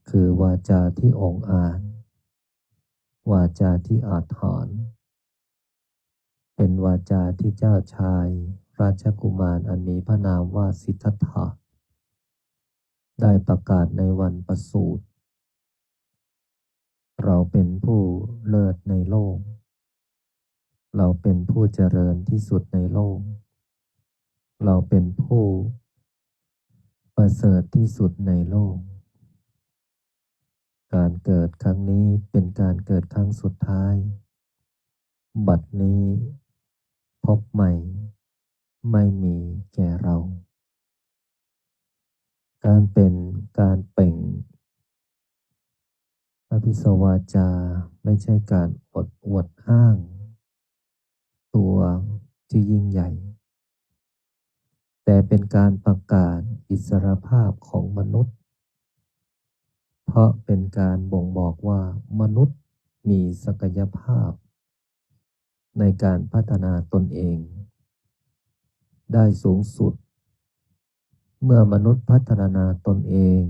คือวาจาที่องอาจ วาจาที่อาถรรพ์ เป็นวาจาที่เจ้าชายราชกุมารอันมีพระนามว่าสิทธัตถะ ได้ประกาศในวันประสูติ เราเป็นผู้เลิศในโลก เราเป็นผู้เจริญที่สุดในโลก เราเป็นผู้ประเสริฐที่สุดในโลก การเกิดครั้งนี้เป็นการเกิดครั้งสุดท้าย บัดนี้ภพใหม่ไม่มีแก่เรา การเป็นการเปล่งอภิสวาจาไม่ใช่การอวดอวดอ้างตัวที่ยิ่งใหญ่ แต่เป็นการประกาศอิสรภาพของมนุษย์ เพราะเป็นการบ่งบอกว่ามนุษย์มีศักยภาพในการพัฒนาตนเองได้สูงสุด เมื่อมนุษย์พัฒนาตนเอง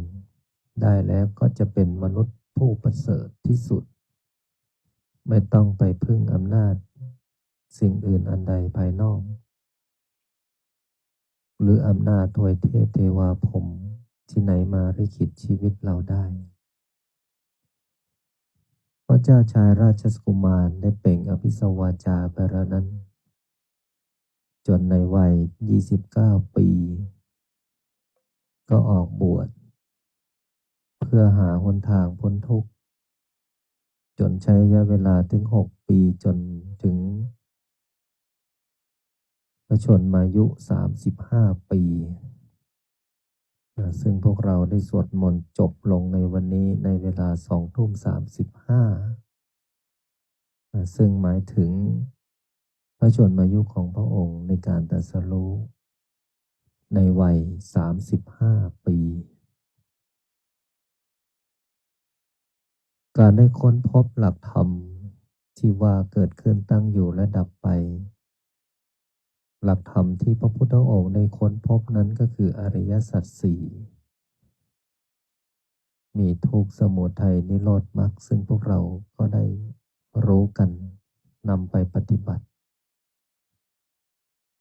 ได้แล้วก็จะเป็นมนุษย์ผู้ประเสริฐที่สุด ไม่ต้องไปพึ่งอำนาจสิ่งอื่นอันใดภายนอก หรืออำนาจทวยเทพเทวาพรหมที่ไหนมาลิขิตชีวิตเราได้ พระเจ้าชายราชกุมารได้เปล่งอภิสวาจาไปแล้วนั้น จนในวัย ยี่สิบเก้า ปี ก็ออกบวช เพื่อหาหนทางพ้นทุกข์ จนใช้ระยะเวลาถึง หก ปี จนถึงพระชนมายุ สามสิบห้า ปี ซึ่งพวกเราได้สวดมนต์จบลงในวันนี้ในเวลา สองทุ่มสามสิบห้า ซึ่งหมายถึงพระชนมายุของพระองค์ในการตรัสรู้ในวัย สามสิบห้า ปี การได้ค้นพบหลักธรรมที่ว่าเกิดขึ้นตั้งอยู่และดับไป หลักธรรมที่พระพุทธองค์ได้ค้นพบนั้นก็คืออริยสัจสี่ มีทุกข์ สมุทัย นิโรธ มรรค ซึ่งพวกเราก็ได้รู้กัน นำไปปฏิบัติ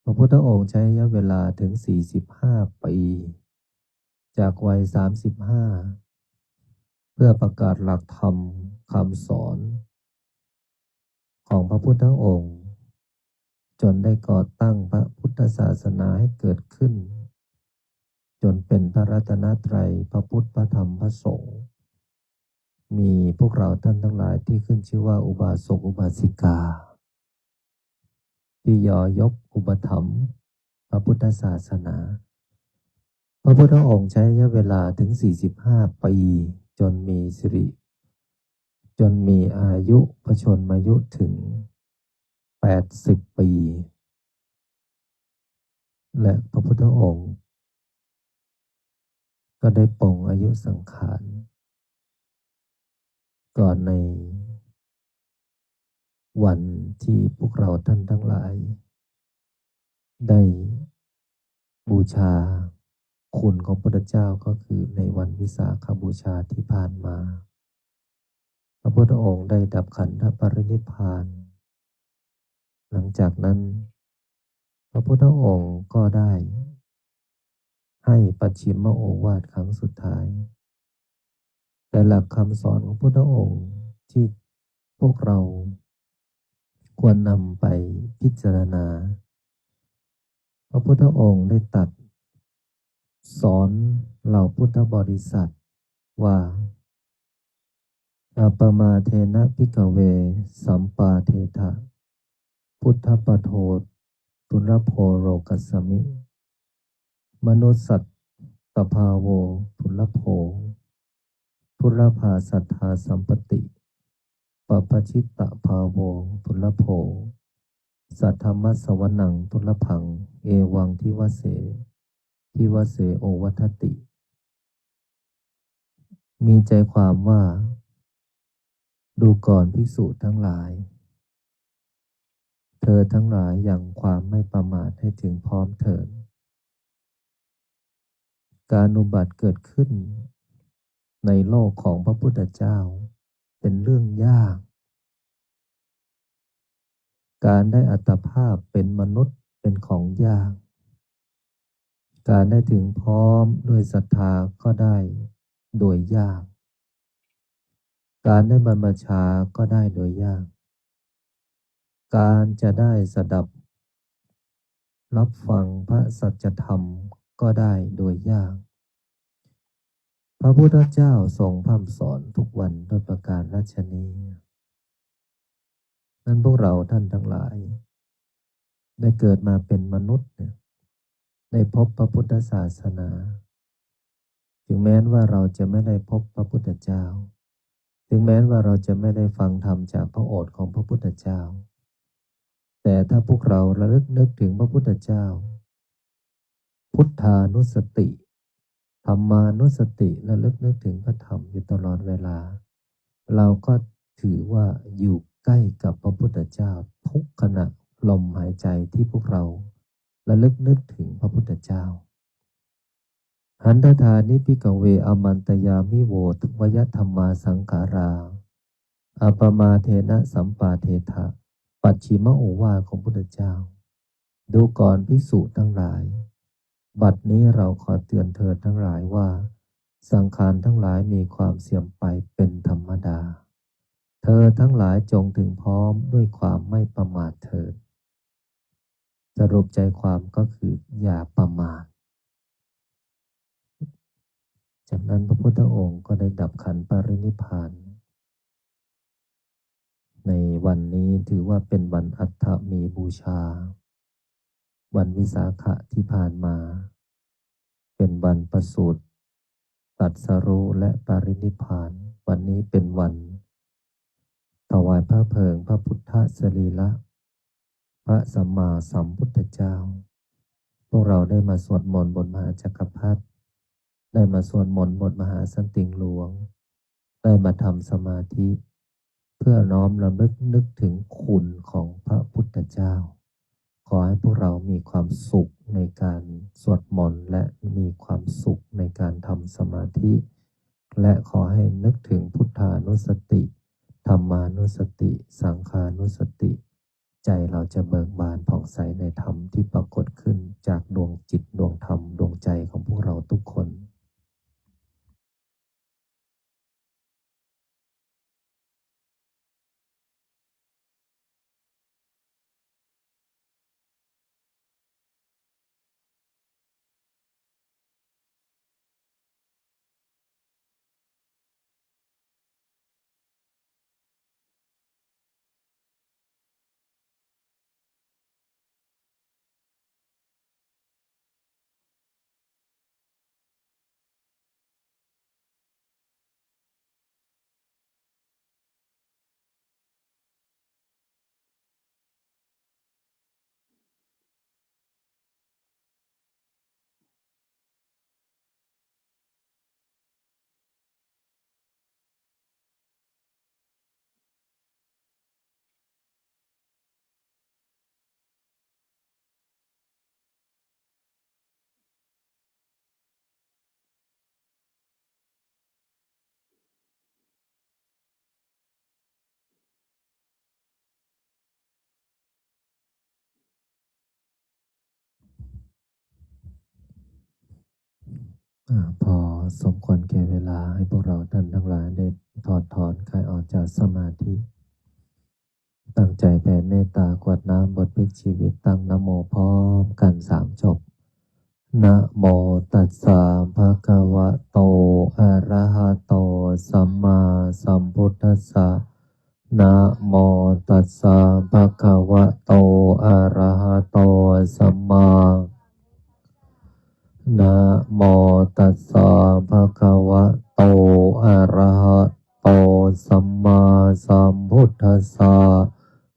พระพุทธองค์ใช้ระยะเวลาถึง สี่สิบห้า ปี จากวัย สามสิบห้า เพื่อประกาศหลักธรรมคำสอนของพระพุทธองค์ จนได้ก่อตั้งพระพุทธศาสนาให้เกิดขึ้น จนเป็นพระรัตนตรัย พระพุทธ พระธรรม พระสงฆ์ มีพวกเราท่านทั้งหลายที่ขึ้นชื่อว่าอุบาสกอุบาสิกา ที่ยอยกอุปถัมภ์พระพุทธศาสนา พระพุทธองค์ใช้ระยะเวลาถึง สี่สิบห้า ปี จนมีสิริ จนมีอายุพระชนมายุถึง แปดสิบ ปี และพระพุทธองค์ ก็ได้ปลงอายุสังขาร ก่อนในวันที่พวกเราท่านทั้งหลาย ได้บูชาคุณของพระพุทธเจ้า ก็คือในวันวิสาขบูชาที่ผ่านมา พระพุทธองค์ได้ดับขันธปรินิพพาน หลังจากนั้น พระพุทธองค์ก็ได้ให้ปัจฉิมโอวาทครั้งสุดท้าย แต่หลักคำสอนของพุทธองค์ที่พวกเราควรนำไปพิจารณา พระพุทธองค์ได้ตรัสสอนเหล่าพุทธบริษัทว่า Appamādena bhikkhave sampādetha buddhapādo dulabho lokasmiṃ. Manussattabhāvo dulabho, dulabhā satthā sampatti, pabbajittabhāvo dulabho, saddhammasavanaṃ dulabhaṃ, evaṃ divase divase ovaḍḍhati. มีใจความว่า ดูก่อนภิกษุทั้งหลาย เธอทั้งหลายยังความไม่ประมาทให้ถึงพร้อมเถิด การอุบัติเกิดขึ้นในโลกของพระพุทธเจ้าเป็นเรื่องยาก การได้อัตภาพเป็นมนุษย์เป็นของยาก การได้ถึงพร้อมด้วยศรัทธาก็ได้โดยยาก การได้บรรพชาก็ได้โดยยาก การจะได้สดับรับฟังพระสัจธรรมก็ได้โดยยาก พระพุทธเจ้าทรงพร่ำสอนทุกวันด้วยประการฉะนี้ นั้นพวกเราท่านทั้งหลาย ได้เกิดมาเป็นมนุษย์เนี่ย ได้พบพระพุทธศาสนา ถึงแม้ว่าเราจะไม่ได้พบพระพุทธเจ้า ถึงแม้ว่าเราจะไม่ได้ฟังธรรมจากพระโอษฐ์ของพระพุทธเจ้า แต่ถ้าพวกเราระลึกนึกถึงพระพุทธเจ้า พุทธานุสติ ธรรมานุสติ ระลึกนึกถึงพระธรรมอยู่ตลอดเวลา เราก็ถือว่าอยู่ใกล้กับพระพุทธเจ้า ทุกขณะลมหายใจที่พวกเราระลึกนึกถึงพระพุทธเจ้า Handaṭṭhāni bhikkhave āmantayāmi vo, vayadhammā saṅkhārā, appamādena sampādetha. ปัจฉิมโอวาทของพุทธเจ้า ดูก่อนภิกษุทั้งหลาย บัดนี้เราขอเตือนเธอทั้งหลายว่า สังขารทั้งหลายมีความเสื่อมไปเป็นธรรมดา เธอทั้งหลายจงถึงพร้อมด้วยความไม่ประมาทเถิด สรุปใจความก็คืออย่าประมาท จากนั้นพระพุทธองค์ก็ได้ดับขันธ์ปรินิพพาน ในวันนี้ถือว่าเป็นวันอัฏฐมีบูชา วันวิสาขะที่ผ่านมา เป็นวันประสูติ ตรัสรู้และปรินิพพาน วันนี้เป็นวันถวายพระเพลิงพระพุทธสรีระ พระสัมมาสัมพุทธเจ้า พวกเราได้มาสวดมนต์บทมหาจักรพรรดิ ได้มาสวดมนต์บทมหาสันติงหลวง ได้มาทำสมาธิ เพื่อน้อมรำลึกนึกถึงคุณของพระพุทธเจ้า ขอให้พวกเรามีความสุขในการสวดมนต์ และมีความสุขในการทำสมาธิ และขอให้นึกถึงพุทธานุสติ ธรรมานุสติ สังฆานุสติ ใจเราจะเบิกบานผ่องใสในธรรมที่ปรากฏขึ้นจากดวงจิตดวงธรรมดวงใจของพวกเราทุกคน อ่า พอสมควรแก่เวลา ให้พวกเราท่านทั้งหลายได้ถอดถอนคลายออกจากสมาธิ ตั้งใจแผ่เมตตากรวดน้ำบทพลิกชีวิต ตั้งนะโมพร้อมกันสามจบ Namo tassa bhagavato arahato sammāsambuddhassa. Namo tassa bhagavato arahato sammā. Namo tassa bhagavato arahato sammāsambuddhassa.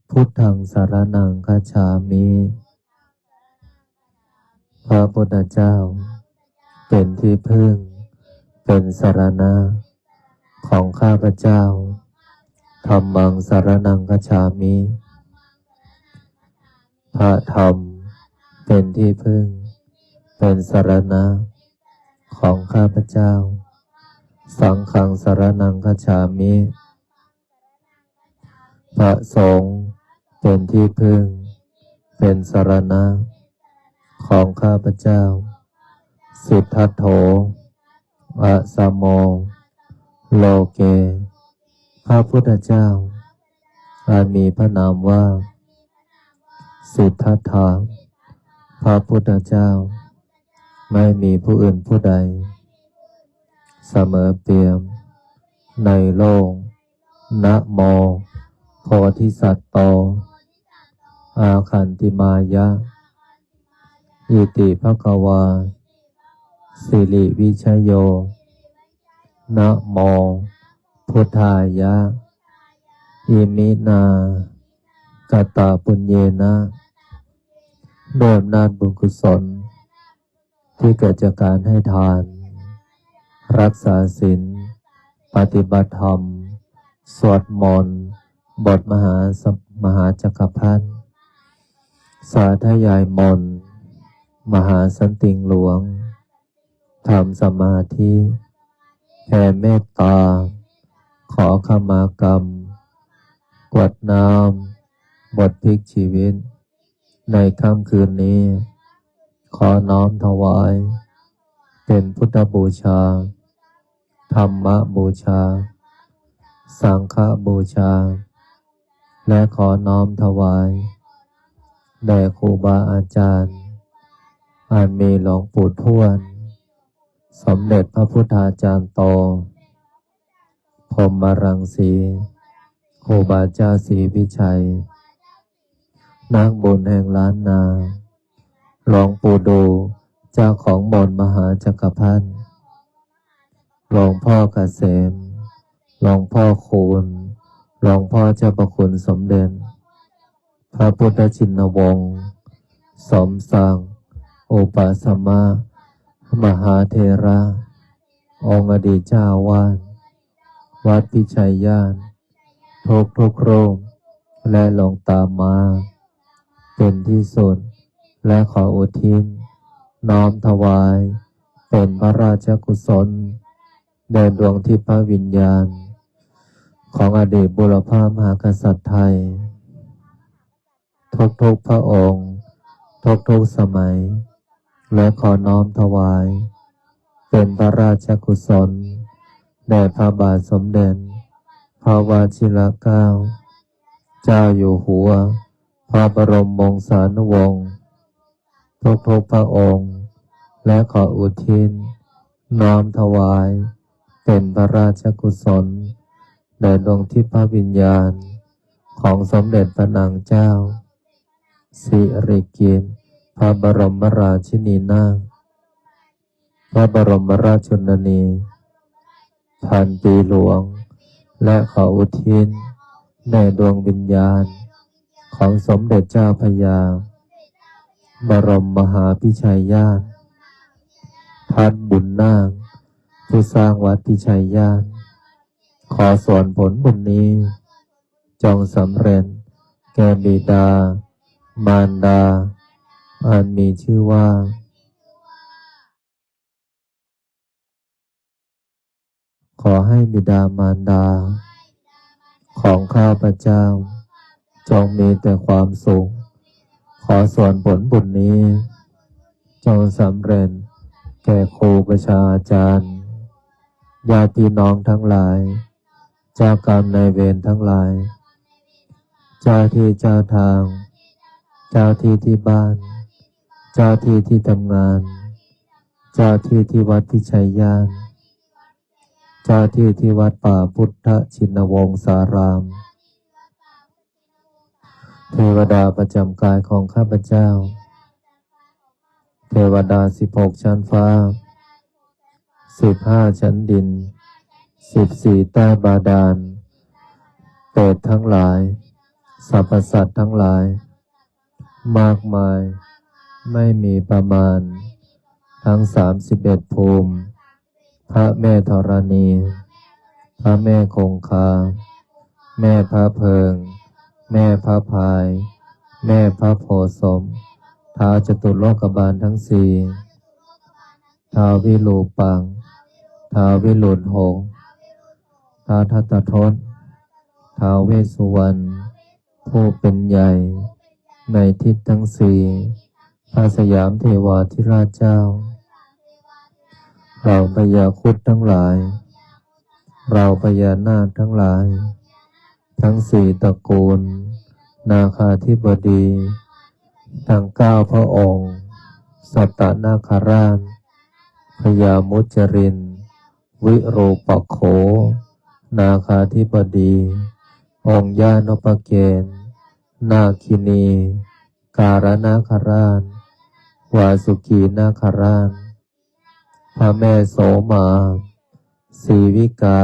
Buddhaṃ saraṇaṃ gacchāmi. พระพุทธเจ้า เป็นที่พึ่ง เป็นสรณะ ของข้าพเจ้า Dhammaṃ saraṇaṃ gacchāmi. พระธรรม เป็นที่พึ่ง เป็นสรณะ ของข้าพเจ้า Saṅghaṃ saraṇaṃ gacchāmi. พระสงฆ์ เป็นที่พึ่ง เป็นสรณะ ของข้าพเจ้า Siddhatto asamo loke พระพุทธเจ้า อันมีพระนามว่า สิทธัตถะ พระพุทธเจ้า ไม่มีผู้อื่นผู้ใด เสมอเปี่ยมในโลก Namo bodhisatto āgantimāya. Iti bhagavā sirivijayo namo buddhāya. Iminā katapuññena ด้วยอำนาจบุญกุศล ที่เกิดจากการให้ทาน รักษาศีล ปฏิบัติธรรม สวดมนต์ บทมหาส- มหาจักรพรรดิ สาธยายมนต์ มหาสันติงหลวง ทำสมาธิ แผ่เมตตา ขอขมากรรม กรวดน้ำ บทพลิกชีวิต ในค่ำคืนนี้ ขอน้อมถวาย เป็นพุทธบูชา ธรรมบูชา สังฆบูชา และขอน้อมถวาย แด่ครูบาอาจารย์ อันมีหลวงปู่ทวด สมเด็จพระพุทธาจารย์โต พรหมรังสี ครูบาอาจารย์ศรีวิชัย นักบุญแห่งล้านนา หลวงปู่ดู เจ้าของมนต์มหาจักรพรรดิ หลวงพ่อเกษม หลวงพ่อคูณ หลวงพ่อเจ้าพระคุณสมเด็จ พระพุทธชินวงศ์ สมศักดิ์ อุปสมะ มหาเถระ องค์อดีตเจ้าอาวาส วัดพิชัยญาณ ทุกทุกๆรูป และหลวงตามา เป็นที่สุด และขออุทิศ น้อมถวาย เป็นพระราชกุศล แด่ดวงทิพยวิญญาณ ของอดีตบุรพมหากษัตริย์ไทย ทุกๆพระองค์ ทุกๆสมัย และขอน้อมถวาย เป็นพระราชกุศล แด่พระบาทสมเด็จ พระวชิรเกล้า เจ้าอยู่หัว พระบรมวงศานุวงศ์ ทุกๆพระองค์ และขออุทิศ น้อมถวาย เป็นพระราชกุศล แด่ดวงทิพยวิญญาณ ของสมเด็จพระนางเจ้า สิริกิติ์ พระบรมราชินีนาถ พระบรมราชชนนีพันปีหลวง และขออุทิศ แด่ดวงวิญญาณ ของสมเด็จเจ้าพระยา บรมมหาพิชัยญาณ พัฒน์บุญนาค ผู้สร้างวัดพิชัยญาณ ขอส่วนผลบุญนี้ จงสำเร็จ แก่บิดา มารดา อันมีชื่อว่า ขอให้บิดามารดา ของข้าพเจ้า จงมีแต่ความสุข ขอส่วนผลบุญนี้ จงสำเร็จ แก่ครูประชาอาจารย์ ญาติพี่น้องทั้งหลาย เจ้ากรรมนายเวรทั้งหลาย เจ้าที่เจ้าทาง เจ้าที่ที่บ้าน เจ้าที่ที่ทำงาน เจ้าที่ที่วัดพิชัยญาณ เจ้าที่ที่วัดป่าพุทธชินวงศาราม เทวดาประจำกายของข้าพเจ้า เทวดาสิบหกชั้นฟ้า สิบห้าชั้นดิน สิบสี่ใต้บาดาล เปรตทั้งหลาย สรรพสัตว์ทั้งหลาย มากมาย ไม่มีประมาณ ทั้งสามสิบเอ็ดภูมิ พระแม่ธรณี พระแม่คงคา แม่พระเพลิง แม่พระพาย แม่พระโพธิ์ศพ ท้าวจตุโลกบาลทั้งสี่ ท้าววิรูปักษ์ ท้าววิรุฬหก ท้าวทัตตทศ ท้าวเวสสุวรรณ ผู้เป็นใหญ่ในทิศทั้งสี่ พระสยามเทวาธิราชเจ้า เหล่าพญาครุฑทั้งหลาย เหล่าพญานาคทั้งหลาย ทั้งสี่ตระกูล นาคาธิบดี ทั้งเก้าพระองค์ สัตตนาคราช พญามุจจริน วิรูปโข นาคาธิบดี องค์ญาณุปเกณฑ์ นาคินี การนาคราช วาสุกีนาคราช พระแม่โสมา สีวิกา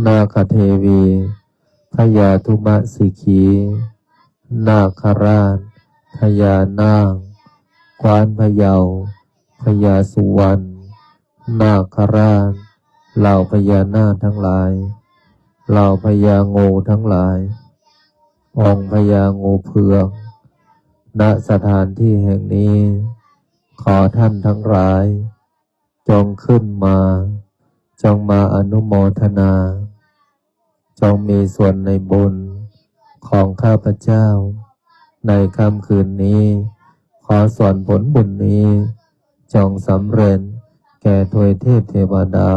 นาคเทวี พญาธุมสิขี นาคราช พญานาค กว้านพะเยา พญาสุวรรณ นาคราช เหล่าพญานาคทั้งหลาย เหล่าพญางูทั้งหลาย องค์พญางูเผือก ณ สถานที่แห่งนี้ ขอท่านทั้งหลาย จงขึ้นมา จงมาอนุโมทนา จงมีส่วนในบุญของข้าพเจ้า ในค่ำคืนนี้ ขอส่วนผลบุญนี้ จงสำเร็จแก่ทวยเทพเทวดา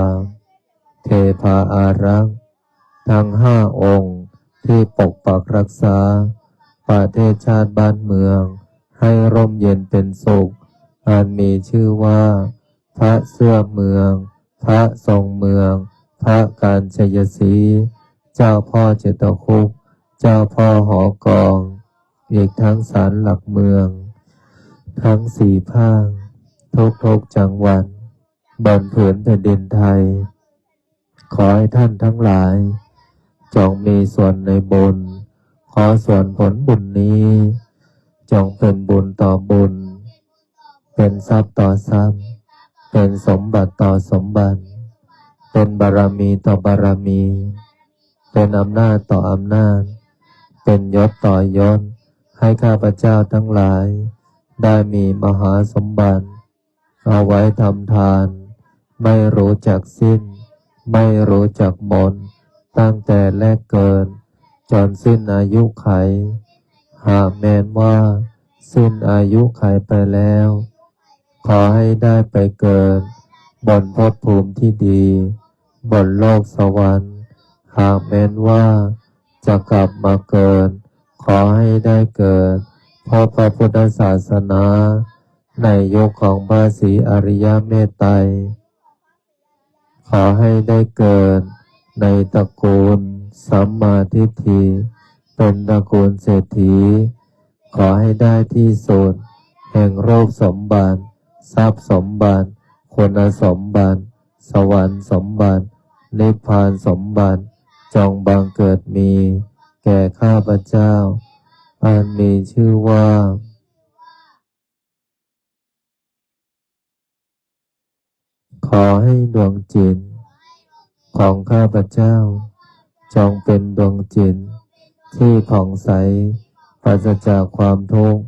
เทพาอารักษ์ ทั้งห้าองค์ที่ปกปักรักษา ประเทศชาติบ้านเมือง ให้ร่มเย็นเป็นสุข อันมีชื่อว่า พระเสื้อเมือง พระทรงเมือง พระกาญจยศรี เจ้าพ่อเจตคุปต์ เจ้าพ่อหอกอง อีกทั้งศาลหลักเมือง ทั้งสี่ภาค ทุกๆจังหวัด บนผืนแผ่นดินไทย ขอให้ท่านทั้งหลาย จงมีส่วนในบุญ ขอส่วนผลบุญนี้ จงเป็นบุญต่อบุญ เป็นทรัพย์ต่อทรัพย์ เป็นสมบัติต่อสมบัติ เป็นบารมีต่อบารมี เป็นอำนาจต่ออำนาจ เป็นยศต่อยศ ให้ข้าพเจ้าทั้งหลาย ได้มีมหาสมบัติ เอาไว้ทำทาน ไม่รู้จักสิ้น ไม่รู้จักหมด ตั้งแต่แรกเกิด จนสิ้นอายุไข หากแม้นว่า สิ้นอายุไขไปแล้ว ขอให้ได้ไปเกิด บนภพภูมิที่ดี บนโลกสวรรค์ หากแม้นว่า จะกลับมาเกิด ขอให้ได้เกิด พบพระพุทธศาสนา ในยุคของพระศรีอริยเมตไตรย ขอให้ได้เกิด ในตระกูลสัมมาทิฏฐิ เป็นตระกูลเศรษฐี ขอให้ได้ที่สุด แห่งรูปสมบัติ ทรัพย์สมบัติ คุณสมบัติ สวรรค์สมบัติ นิพพานสมบัติ จงบังเกิดมี แก่ข้าพเจ้า อันมีชื่อว่า ขอให้ดวงจิต ของข้าพเจ้า จงเป็นดวงจิต ที่ผ่องใส ปราศจากความทุกข์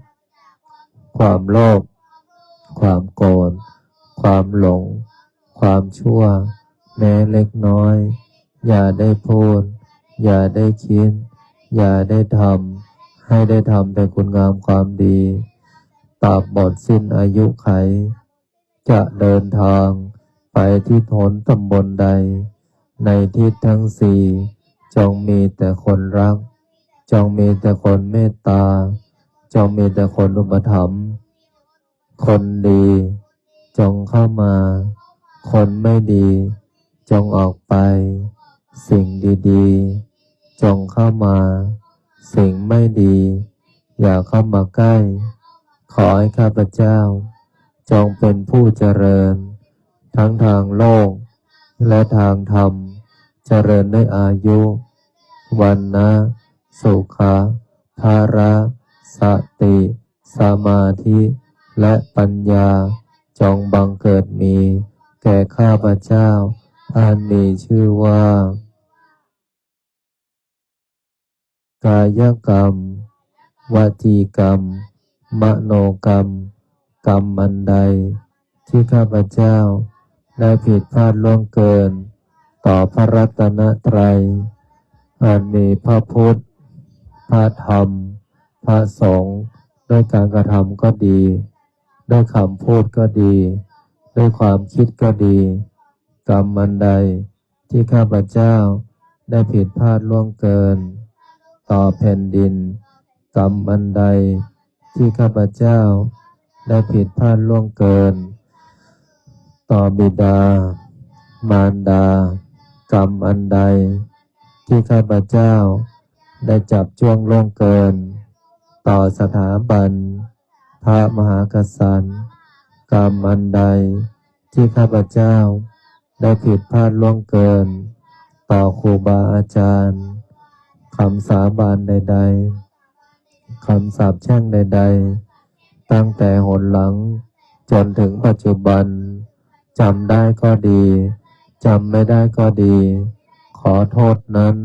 ความโลภ ความโกรธ ความหลง ความชั่ว แม้เล็กน้อย อย่าได้พูด อย่าได้คิด อย่าได้ทำ ให้ได้ทำแต่คุณงามความดี ตราบหมดสิ้นอายุไข จะเดินทางไปทิศหนตำบลใด ในทิศทั้งสี่ จงมีแต่คนรัก จงมีแต่คนเมตตา จงมีแต่คนอุปถัมภ์ คนดี จงเข้ามา คนไม่ดี จงออกไป สิ่งดีๆ จงเข้ามา สิ่งไม่ดี อย่าเข้ามาใกล้ ขอให้ข้าพเจ้า จงเป็นผู้เจริญ ทั้งทางโลก และทางธรรม เจริญด้วยอายุ วรรณะ สุขะ พละ สติ สมาธิ และปัญญา จงบังเกิดมี แก่ข้าพเจ้า อันมีชื่อว่า กายกรรม วจีกรรม มโนกรรม กรรมอันใด ที่ข้าพเจ้า ได้ผิดพลาดล่วงเกิน ต่อพระรัตนตรัย อันมีพระพุทธ พระธรรม พระสงฆ์ ด้วยการกระทำก็ดี ด้วยคำพูดก็ดี ด้วยความคิดก็ดี กรรมอันใด ที่ข้าพเจ้าได้ผิดพลาดล่วงเกิน ต่อแผ่นดิน กรรมอันใดที่ข้าพเจ้าได้ผิดพลาดล่วงเกิน ต่อบิดา มารดา กรรมอันใดที่ข้าพเจ้าได้จับจ้วงล่วงเกิน ต่อสถาบันพระมหากษัตริย์ กรรมอันใดที่ข้าพเจ้าได้ผิดพลาดล่วงเกิน ต่อครูบาอาจารย์ คำสาบานใดๆ คำสาปแช่งใดๆ ตั้งแต่หนหลังจนถึงปัจจุบัน จำได้ก็ดี จำไม่ได้ก็ดี ขอโทษนั้น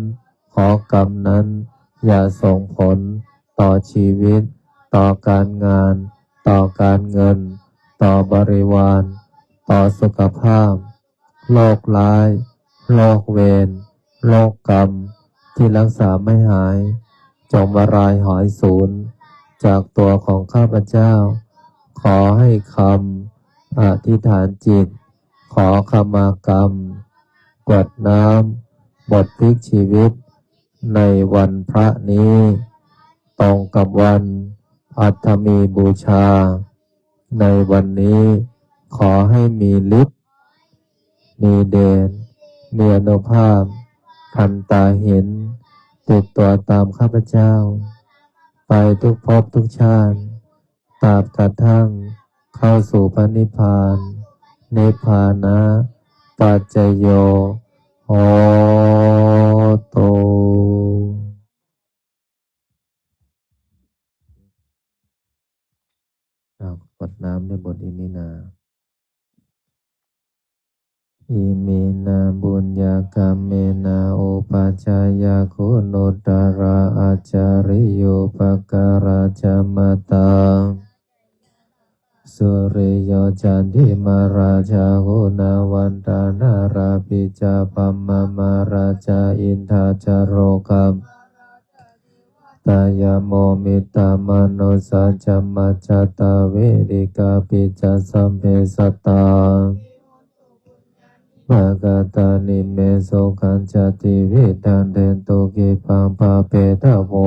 ขอกรรมนั้น อย่าส่งผลต่อชีวิต ต่อการงาน ต่อการเงิน ต่อบริวาร ต่อสุขภาพ โรคร้าย โรคเวร โรคกรรม ที่รักษาไม่หาย จงวรายหายสูญจากตัวของข้าพเจ้า ขอให้คำอธิษฐานจิต ขอขมากรรม กรวดน้ำบทพลิกชีวิต ในวันพระนี้ ตรงกับวันอัฏฐมีบูชา ในวันนี้ ขอให้มีฤทธิ์ มีเดช มีอานุภาพ ทันตาเห็น ติดตัวตามข้าพเจ้า ไปทุกภพทุกชาติ ตราบกระทั่งเข้าสู่พระนิพพาน นิพพานะปัจจโย โหตุ อ้าว กรวดน้ำด้วยบทอิมินา Iminā puññakammena upajjhāyā guṇuttarā ācariyūpakārā ca mātā suriyo candimā rājā guṇavantā narāpi ca brahmamārā ca indā ca lokapālā ca yamo mittā manussā ca majjhattā verikāpi ca sabbe sattā bhāgiyā ime sukhañca tividhaṃ dentu khippaṃ pāpetha vo.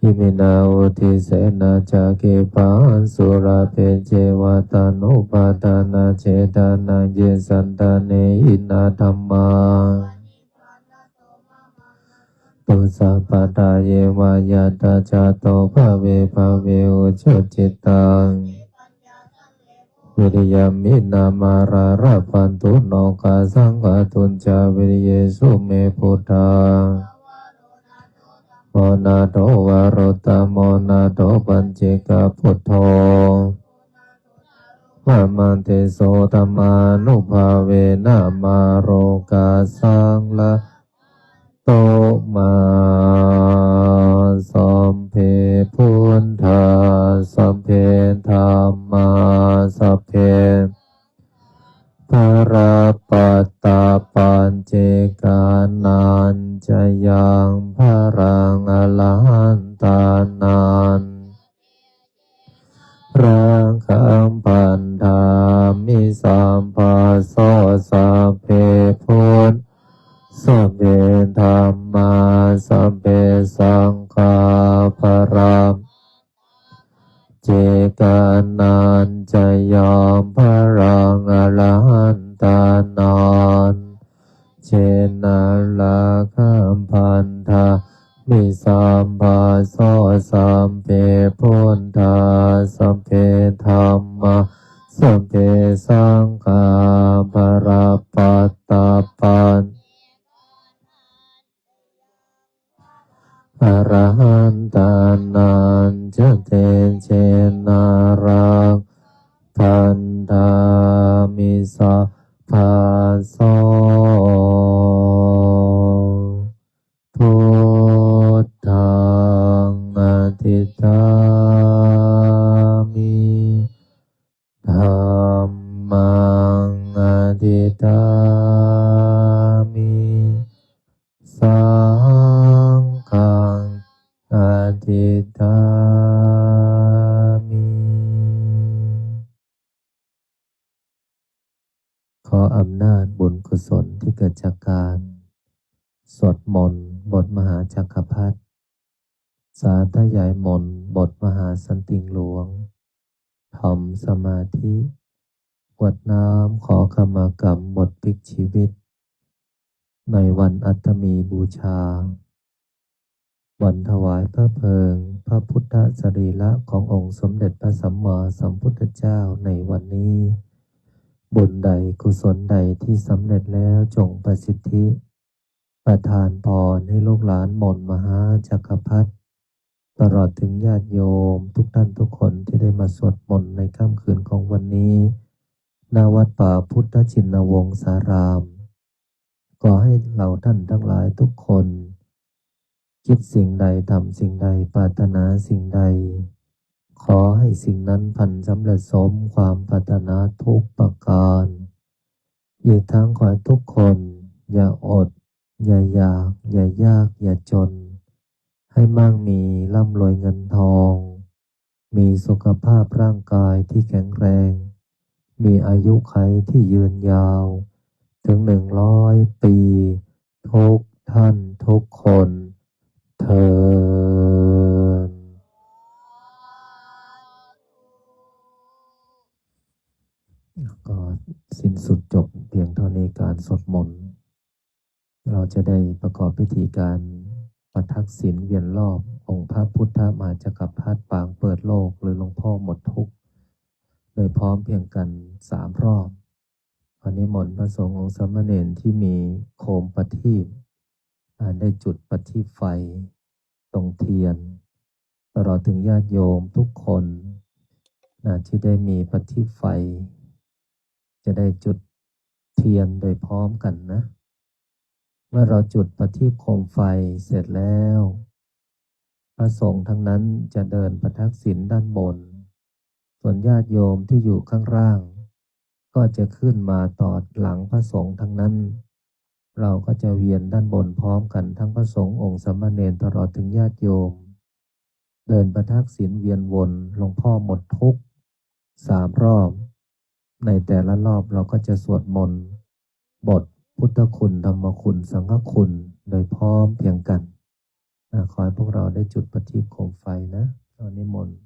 Iminā uddisena ca khippāhaṃ sulabhe ceva taṇhupādānachedanaṃ ye santāne hīnā dhammā sabbe pūrentu sabbadhā yeva yathā jāto bhave bhave ujucittaṃ viriyaṃ vīnā mārā labhantu nokāsaṃ kātuñca viriyesu me buddhā bhagavā nātho varuttamo nātho paccekabuddho bhagavato nātho sammāsambuddho nātho dhammānubhāvena mārokāsaṃ labhantu mā. Sabbe buddhā sabbe dhammā sabbe balappattā paccekānañca yaṃ balaṃ arahantānaṃ rakkhaṃ bandhāmi sabbaso. Sabbe buddhā sabbe dhammā sabbe saṅghā balappattā paccekānañca yaṃ balaṃ arahantānañca rakkhaṃ bandhāmi sabbaso. Sabbe buddhā sabbe dhammā sabbe saṅghā balappattā paccekānañca yaṃ balaṃ arahantānañca tejena rakkhaṃ bandhāmi sabbaso. Buddhaṃ adhiṭṭhāmi dhammaṃ adhiṭṭhāmi saṅghaṃ adhiṭṭhāmi. ขออ อำนาจบุญกุศลที่เกิดจากการสวดมนต์บทมหาจักรพรรดิ สาธยายมนต์บทมหาสันติงหลวง ทำสมาธิ กรวดน้ำขอขมากรรมบทพลิกชีวิต ในวันอัตตมีบูชา วันถวายพระเพลิงพระพุทธสรีระขององค์สมเด็จพระสัมมาสัมพุทธเจ้าในวันนี้ บุญใดกุศลใดที่สำเร็จแล้วจงประสิทธิ ประทานพรให้ลูกหลานมนต์มหาจักรพรรดิ ตลอดถึงญาติโยมทุกท่านทุกคนที่ได้มาสวดมนต์ในค่ำคืนของวันนี้ ณ วัดป่าพุทธชินวงศาราม ขอให้เราท่านทั้งหลายทุกคน คิดสิ่งใดทำสิ่งใดปรารถนาสิ่งใด ขอให้สิ่งนั้นพันสำเร็จสมความปรารถนาทุกประการ อีกทั้งขอให้ทุกคนอย่าอด อย่าอยาก อย่ายาก อย่าจน ให้มั่งมีร่ำรวยเงินทอง มีสุขภาพร่างกายที่แข็งแรง มีอายุขัยที่ยืนยาว ถึงหนึ่งร้อยปี ทุกท่านทุกคน เทอญ ก็สิ้นสุดจบเพียงเท่านี้การสวดมนต์ เราจะได้ประกอบพิธีการประทักษิณเวียนรอบองค์พระพุทธมหาจักรพรรดิปางเปิดโลก หรือหลวงพ่อหมดทุกข์ โดยพร้อมเพียงกันสามรอบ ขอนิมนต์พระสงฆ์องค์สามเณรที่มีโคมประทีป อ่า ได้จุดประทีปไฟตรงเทียน ตลอดถึงญาติโยมทุกคนนะ ที่ได้มีประทีปไฟ จะได้จุดเทียนโดยพร้อมกันนะ เมื่อเราจุดประทีปโคมไฟเสร็จแล้ว พระสงฆ์ทั้งนั้นจะเดินประทักษิณด้านบน ส่วนญาติโยมที่อยู่ข้างล่าง ก็จะขึ้นมาต่อหลังพระสงฆ์ทั้งนั้น เราก็จะเวียนด้านบนพร้อมกันทั้งพระสงฆ์องค์สามเณรตลอดถึงญาติโยม เดินประทักษิณเวียนวนหลวงพ่อหมดทุกข์สามรอบ ในแต่ละรอบเราก็จะสวดมนต์บทพุทธคุณ ธรรมคุณ สังฆคุณ โดยพร้อมเพียงกันนะ ขอให้พวกเราได้จุดประทีปโคมไฟนะ ขอนิมนต์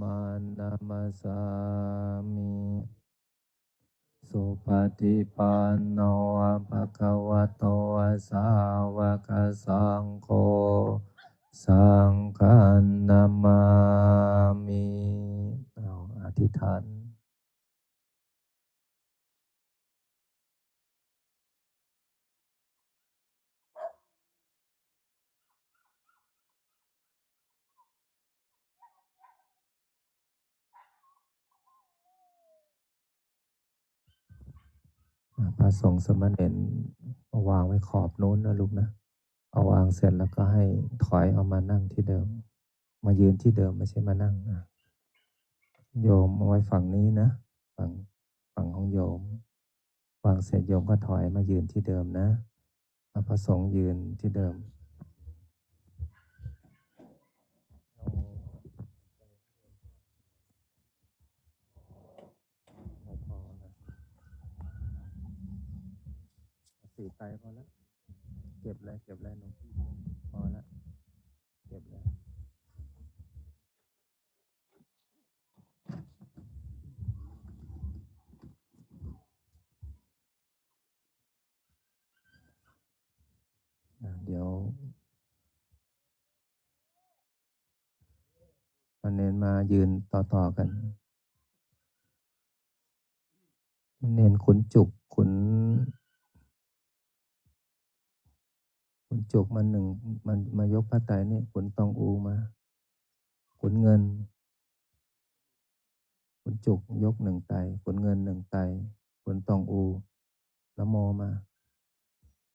dhamman namassāmi. Supaṭipanno bhagavato sāvakasaṅgho, saṅghaṃ namāmi. เอา อธิษฐาน อ่า พระสงฆ์สามเณรเอาวางไว้ขอบนู้นนะลูกนะ เอาวางเสร็จแล้วก็ให้ถอยเอามานั่งที่เดิม มายืนที่เดิม ไม่ใช่มานั่งนะ โยมเอาไว้ฝั่งนี้นะ ฝั่ง ฝั่งของโยม วางเสร็จโยมก็ถอยมายืนที่เดิมนะ เอาพระสงฆ์ยืนที่เดิม สี่ไตรพอแล้ว เก็บเลย เก็บเลยหลวงพี่ พอแล้ว เก็บเลย อ่ะ เดี๋ยว เอาเณรมายืนต่อๆ กัน เณรขุนจุก ขุน ขุนจุกมาหนึ่ง มันมายกผ้าไตรนี่ ขุนตองอูมา ขุนเงิน ขุนจุกยกหนึ่งไตร ขุนเงินหนึ่งไตร ขุนตองอู นะโมมา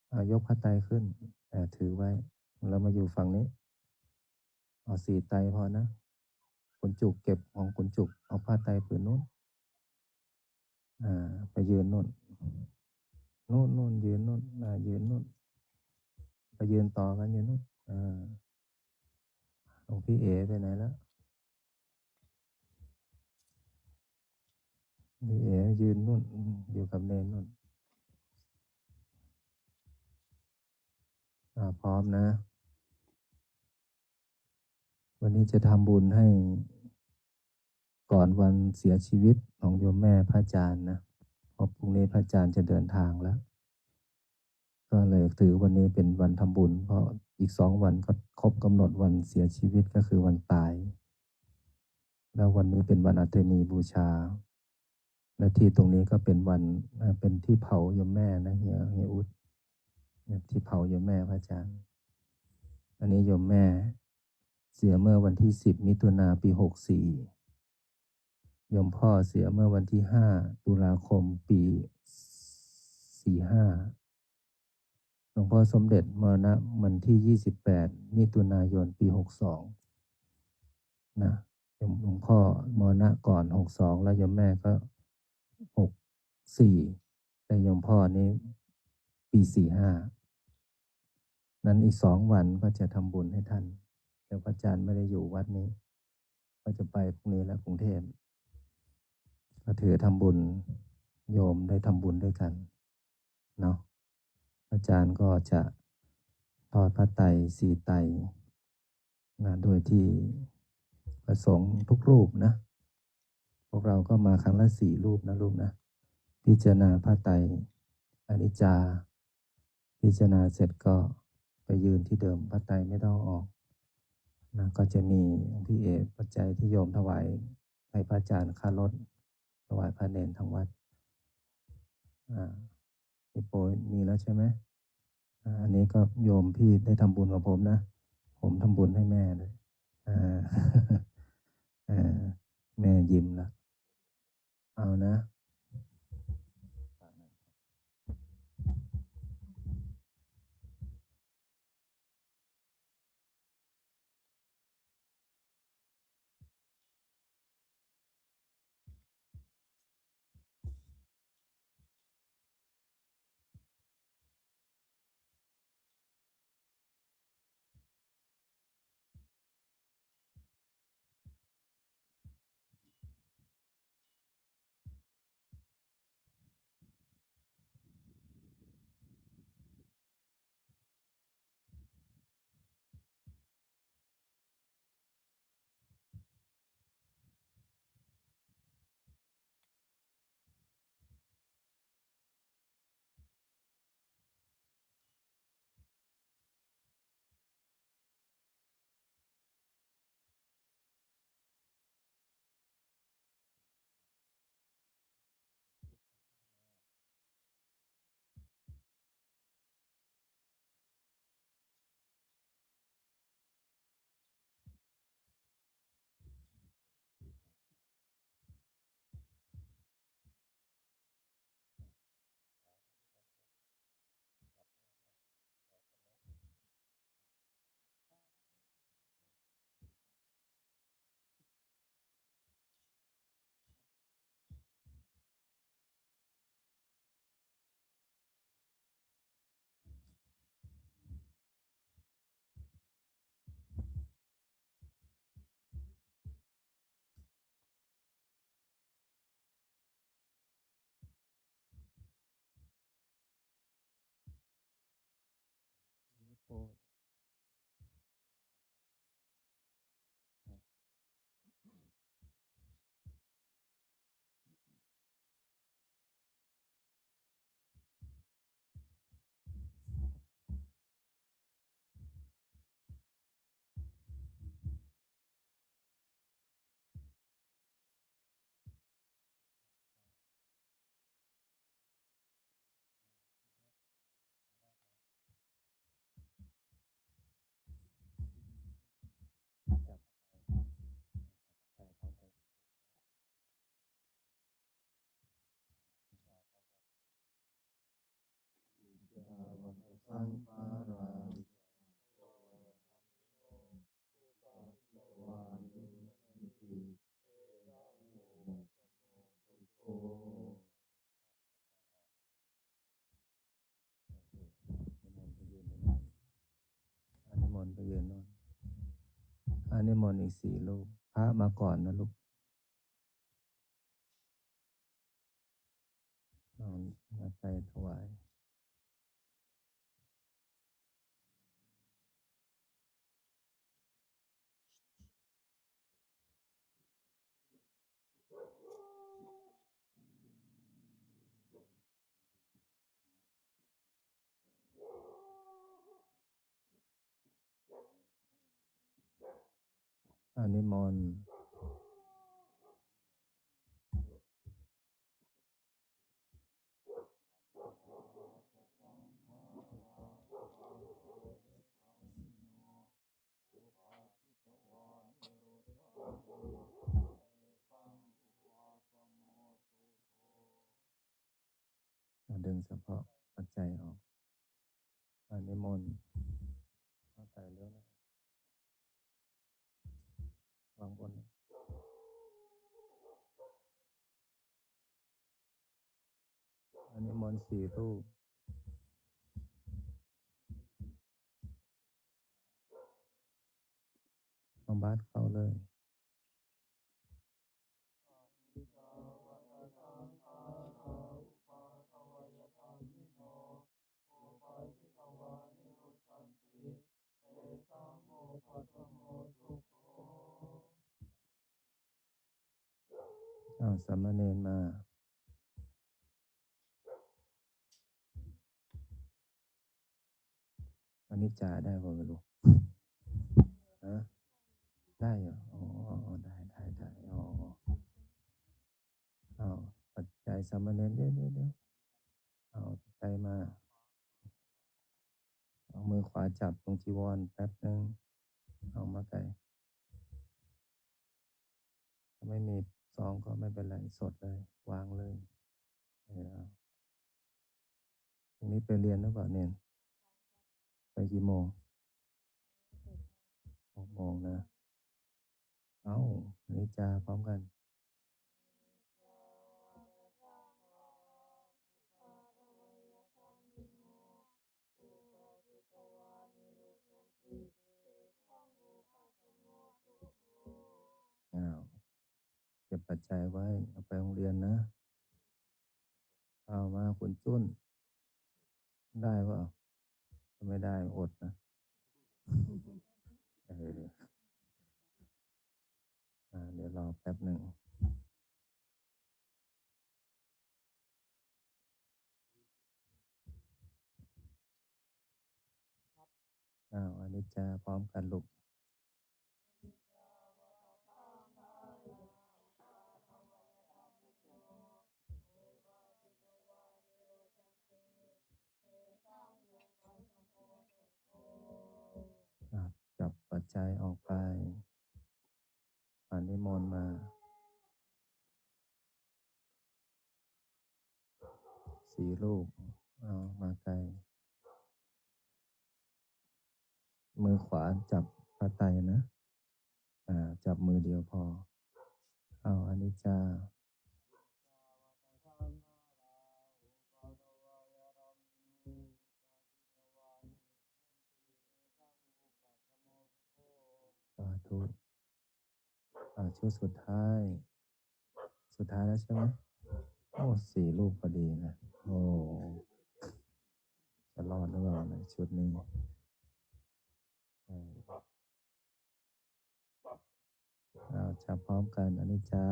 เอายกผ้าไตรขึ้น อ่า ถือไว้ เรามาอยู่ฝั่งนี้ เอาสี่ไตรพอนะ ขุนจุกเก็บของขุนจุก เอาผ้าไตรผืนนู้น อ่า ไปยืนนู่น นู่น นู่น ยืนนู่น อ่า ยืนนู่น ไปยืนต่อกัน ยืนนู่น อ่า หลวงพี่เอ๋ไปไหนแล้ว พี่เอ๋ยืนนู่น อืม อยู่กับเณรนู่น อ่า พร้อมนะ วันนี้จะทำบุญให้ ก่อนวันเสียชีวิตของโยมแม่พระอาจารย์นะ เพราะพรุ่งนี้พระอาจารย์จะเดินทางแล้ว ก็เลยถือวันนี้เป็นวันทำบุญ เพราะอีกสองวันก็ครบกำหนดวันเสียชีวิต ก็คือวันตาย แล้ววันนี้เป็นวันอาเทมีบูชา และที่ตรงนี้ก็เป็นวัน เอ่อ เป็นที่เผาโยมแม่นะ เฮีย เฮียอุ๊ด เนี่ย ที่เผาโยมแม่พระอาจารย์ อันนี้โยมแม่เสียเมื่อวันที่สิบมิถุนาปีหกสี่ โยมพ่อเสียเมื่อวันที่ห้าตุลาคมปีสี่ห้า หลวงพ่อสมเด็จมรณะวันที่ยี่สิบแปดมิถุนายนปีหกสอง นะ โยม หลวงพ่อมรณะก่อนหกสอง แล้วโยมแม่ก็หกสี่ แต่โยมพ่อนี่ปีสี่ห้า นั้นอีกสองวันก็จะทำบุญให้ท่าน แต่พระอาจารย์ไม่ได้อยู่วัดนี้ ก็จะไปพรุ่งนี้แล้วกรุงเทพฯ ก็ถือทำบุญ โยมได้ทำบุญด้วยกันเนาะ อาจารย์ก็จะทอดผ้าไตรสี่ไตรนะ โดยที่พระสงฆ์ทุกรูปนะ พวกเราก็มาครั้งละสี่รูปนะลูกนะ พิจารณาผ้าไตรอนิจจา พิจารณาเสร็จก็ไปยืนที่เดิม ผ้าไตรไม่ต้องเอาออกนะ ก็จะมีหลวงพี่เอ๋ ปัจจัยที่โยมถวายให้พระอาจารย์ ค่ารถ ถวายพระเณรทางวัด อ่า พี่โปยมีแล้วใช่ไหม อ่า อันนี้ก็โยมพี่ได้ทำบุญกับผมนะ ผมทำบุญให้แม่ด้วย อ่า อ่า แม่ยิ้มแล้ว เอานะ saṅkhārā niccā, yadajjhagā uppajjitvā nirujjhanti, tesaṃ vūpasamo sukho. นิมนต์ไปยืนโน่น อ่ะ นิมนต์อีกสี่รูป พระมาก่อนนะลูก เอามาใส่ถวาย อา นิมนต์ อ่ะ ดึงเฉพาะปัจจัยออก อ่ะ นิมนต์ เอาใส่เร็วนะ วางบนนะ อ่ะ นิมนต์สี่รูป เอาบาตรเข้าเลย อ้าว สามเณรมา อันนี้จ่าได้บ่ไม่รู้ ฮะ ได้เหรอ อ๋อ ได้ ได้ ได้ อ๋อ เอาปัจจัยสามเณร เดี๋ยว เดี๋ยว เดี๋ยว เอาปัจจัยมา เอามือขวาจับตรงจีวรแป๊บนึง เอามาไกล ถ้าไม่มีซองก็ไม่เป็นไร สดเลย วางเลย เออ พรุ่งนี้ไปเรียนหรือเปล่าเนี่ย ไปกี่โมง หกโมงนะ เอ้า อันนี้จ่าพร้อมกัน อ้าว เก็บปัจจัยไว้ เอาไปโรงเรียนนะ เอามา คุณจุ้น ได้เปล่า ถ้าไม่ได้ อดนะ เออ อ่า เดี๋ยวรอแป๊บหนึ่ง อ้าว อันนี้จ่าพร้อมกันลูก อ่ะ จับปัจจัยออกไป อ่ะ นิมนต์มา สี่รูป เอามาไกล มือขวาจับพระไตรนะ อ่า จับมือเดียวพอ เอา อนิจจา สาธุ อ่า ชุดสุดท้าย สุดท้ายแล้วใช่ไหม โอ้ สี่รูปพอดีนะ โอ้ จะรอดหรือเปล่านะ ชุดนี้ เออ เราจับพร้อมกัน อนิจจา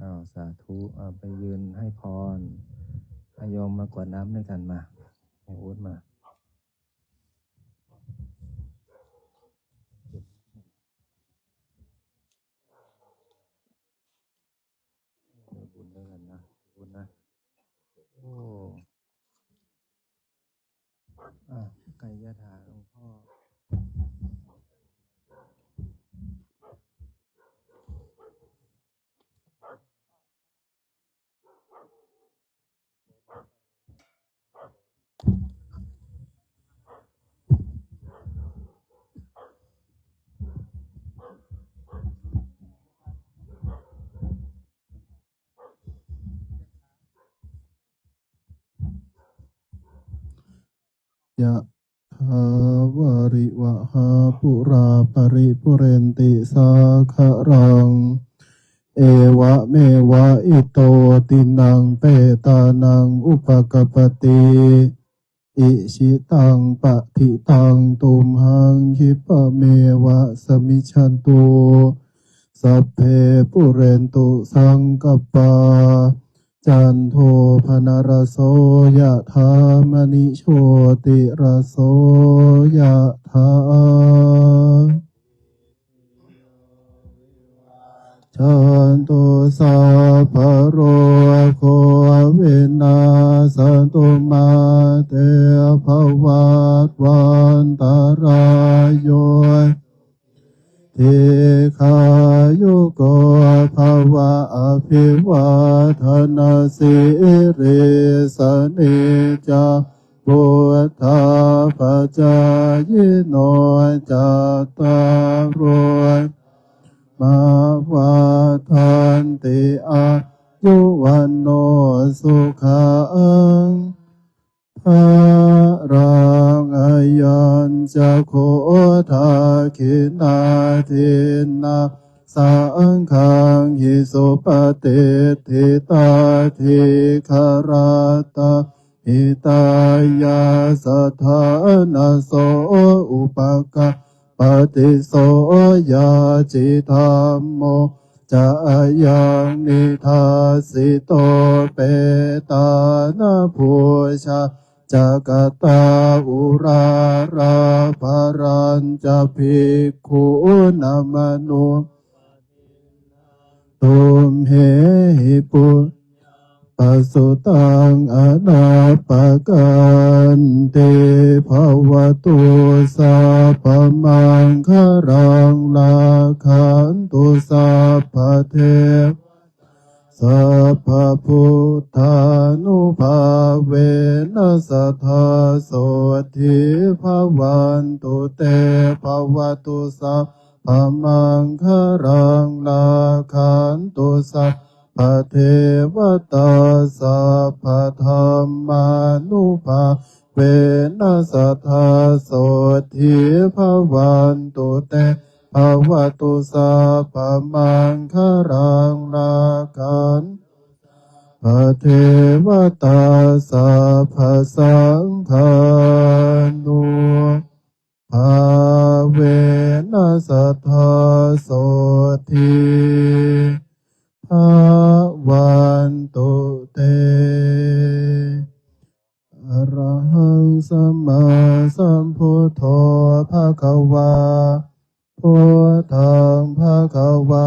อ้าว สาธุ เอาไปยืนให้พร อาโยมมากรวดน้ำด้วยกันมา ให้อู๊ดมา ได้บุญด้วยกันนะ บุญนะ โอ้ อ่ะ ไกรยถาหลวงพ่อ Yathā vārivahā pūrā paripūrenti sāgaraṃ, evameva ito dinnaṃ petānaṃ upakappati. Icchitaṃ patthitaṃ tumhaṃ khippameva samijjhatu, sabbe pūrentu saṅkappā, cando paṇṇaraso yathā, maṇi jotiraso yathā. Jantu sabbarogo vinassatu, mā te bhavatvantarāyo, dīghāyuko bhava. Abhivādanasīlissa niccaṃ vuḍḍhāpacāyino, cattāro dhammā vaḍḍhanti, āyu vaṇṇo sukhaṃ balaṃ. Ayañca kho dakkhiṇā dinnā saṅghamhi supatiṭṭhitā, dīgharattaṃ hitāyassa ṭhānaso upakappati. So yāci dhammo ca ayaṃ nidassito, petāna pūjā ca katā uḷārā, balañca bhikkhūnamanuppadinnaṃ, tumhehi puññaṃ pasutaṃ anappakanti. Bhavatu sabbamaṅgalaṃ, rakkhantu sabbadevatā, sabbabuddhānubhāvena sadā sotthī bhavantu te. Bhavatu sabbamaṅgalaṃ, rakkhantu sabbadevatā, sabbadhammānubhāvena sadā sotthī bhavantu te. Bhavatu sabbamaṅgalaṃ, rakkhantu sabbadevatā, sabbasaṅghānubhāvena sadā sotthī bhavantu te. Arahaṃ sammāsambuddho bhagavā, buddhaṃ bhagavā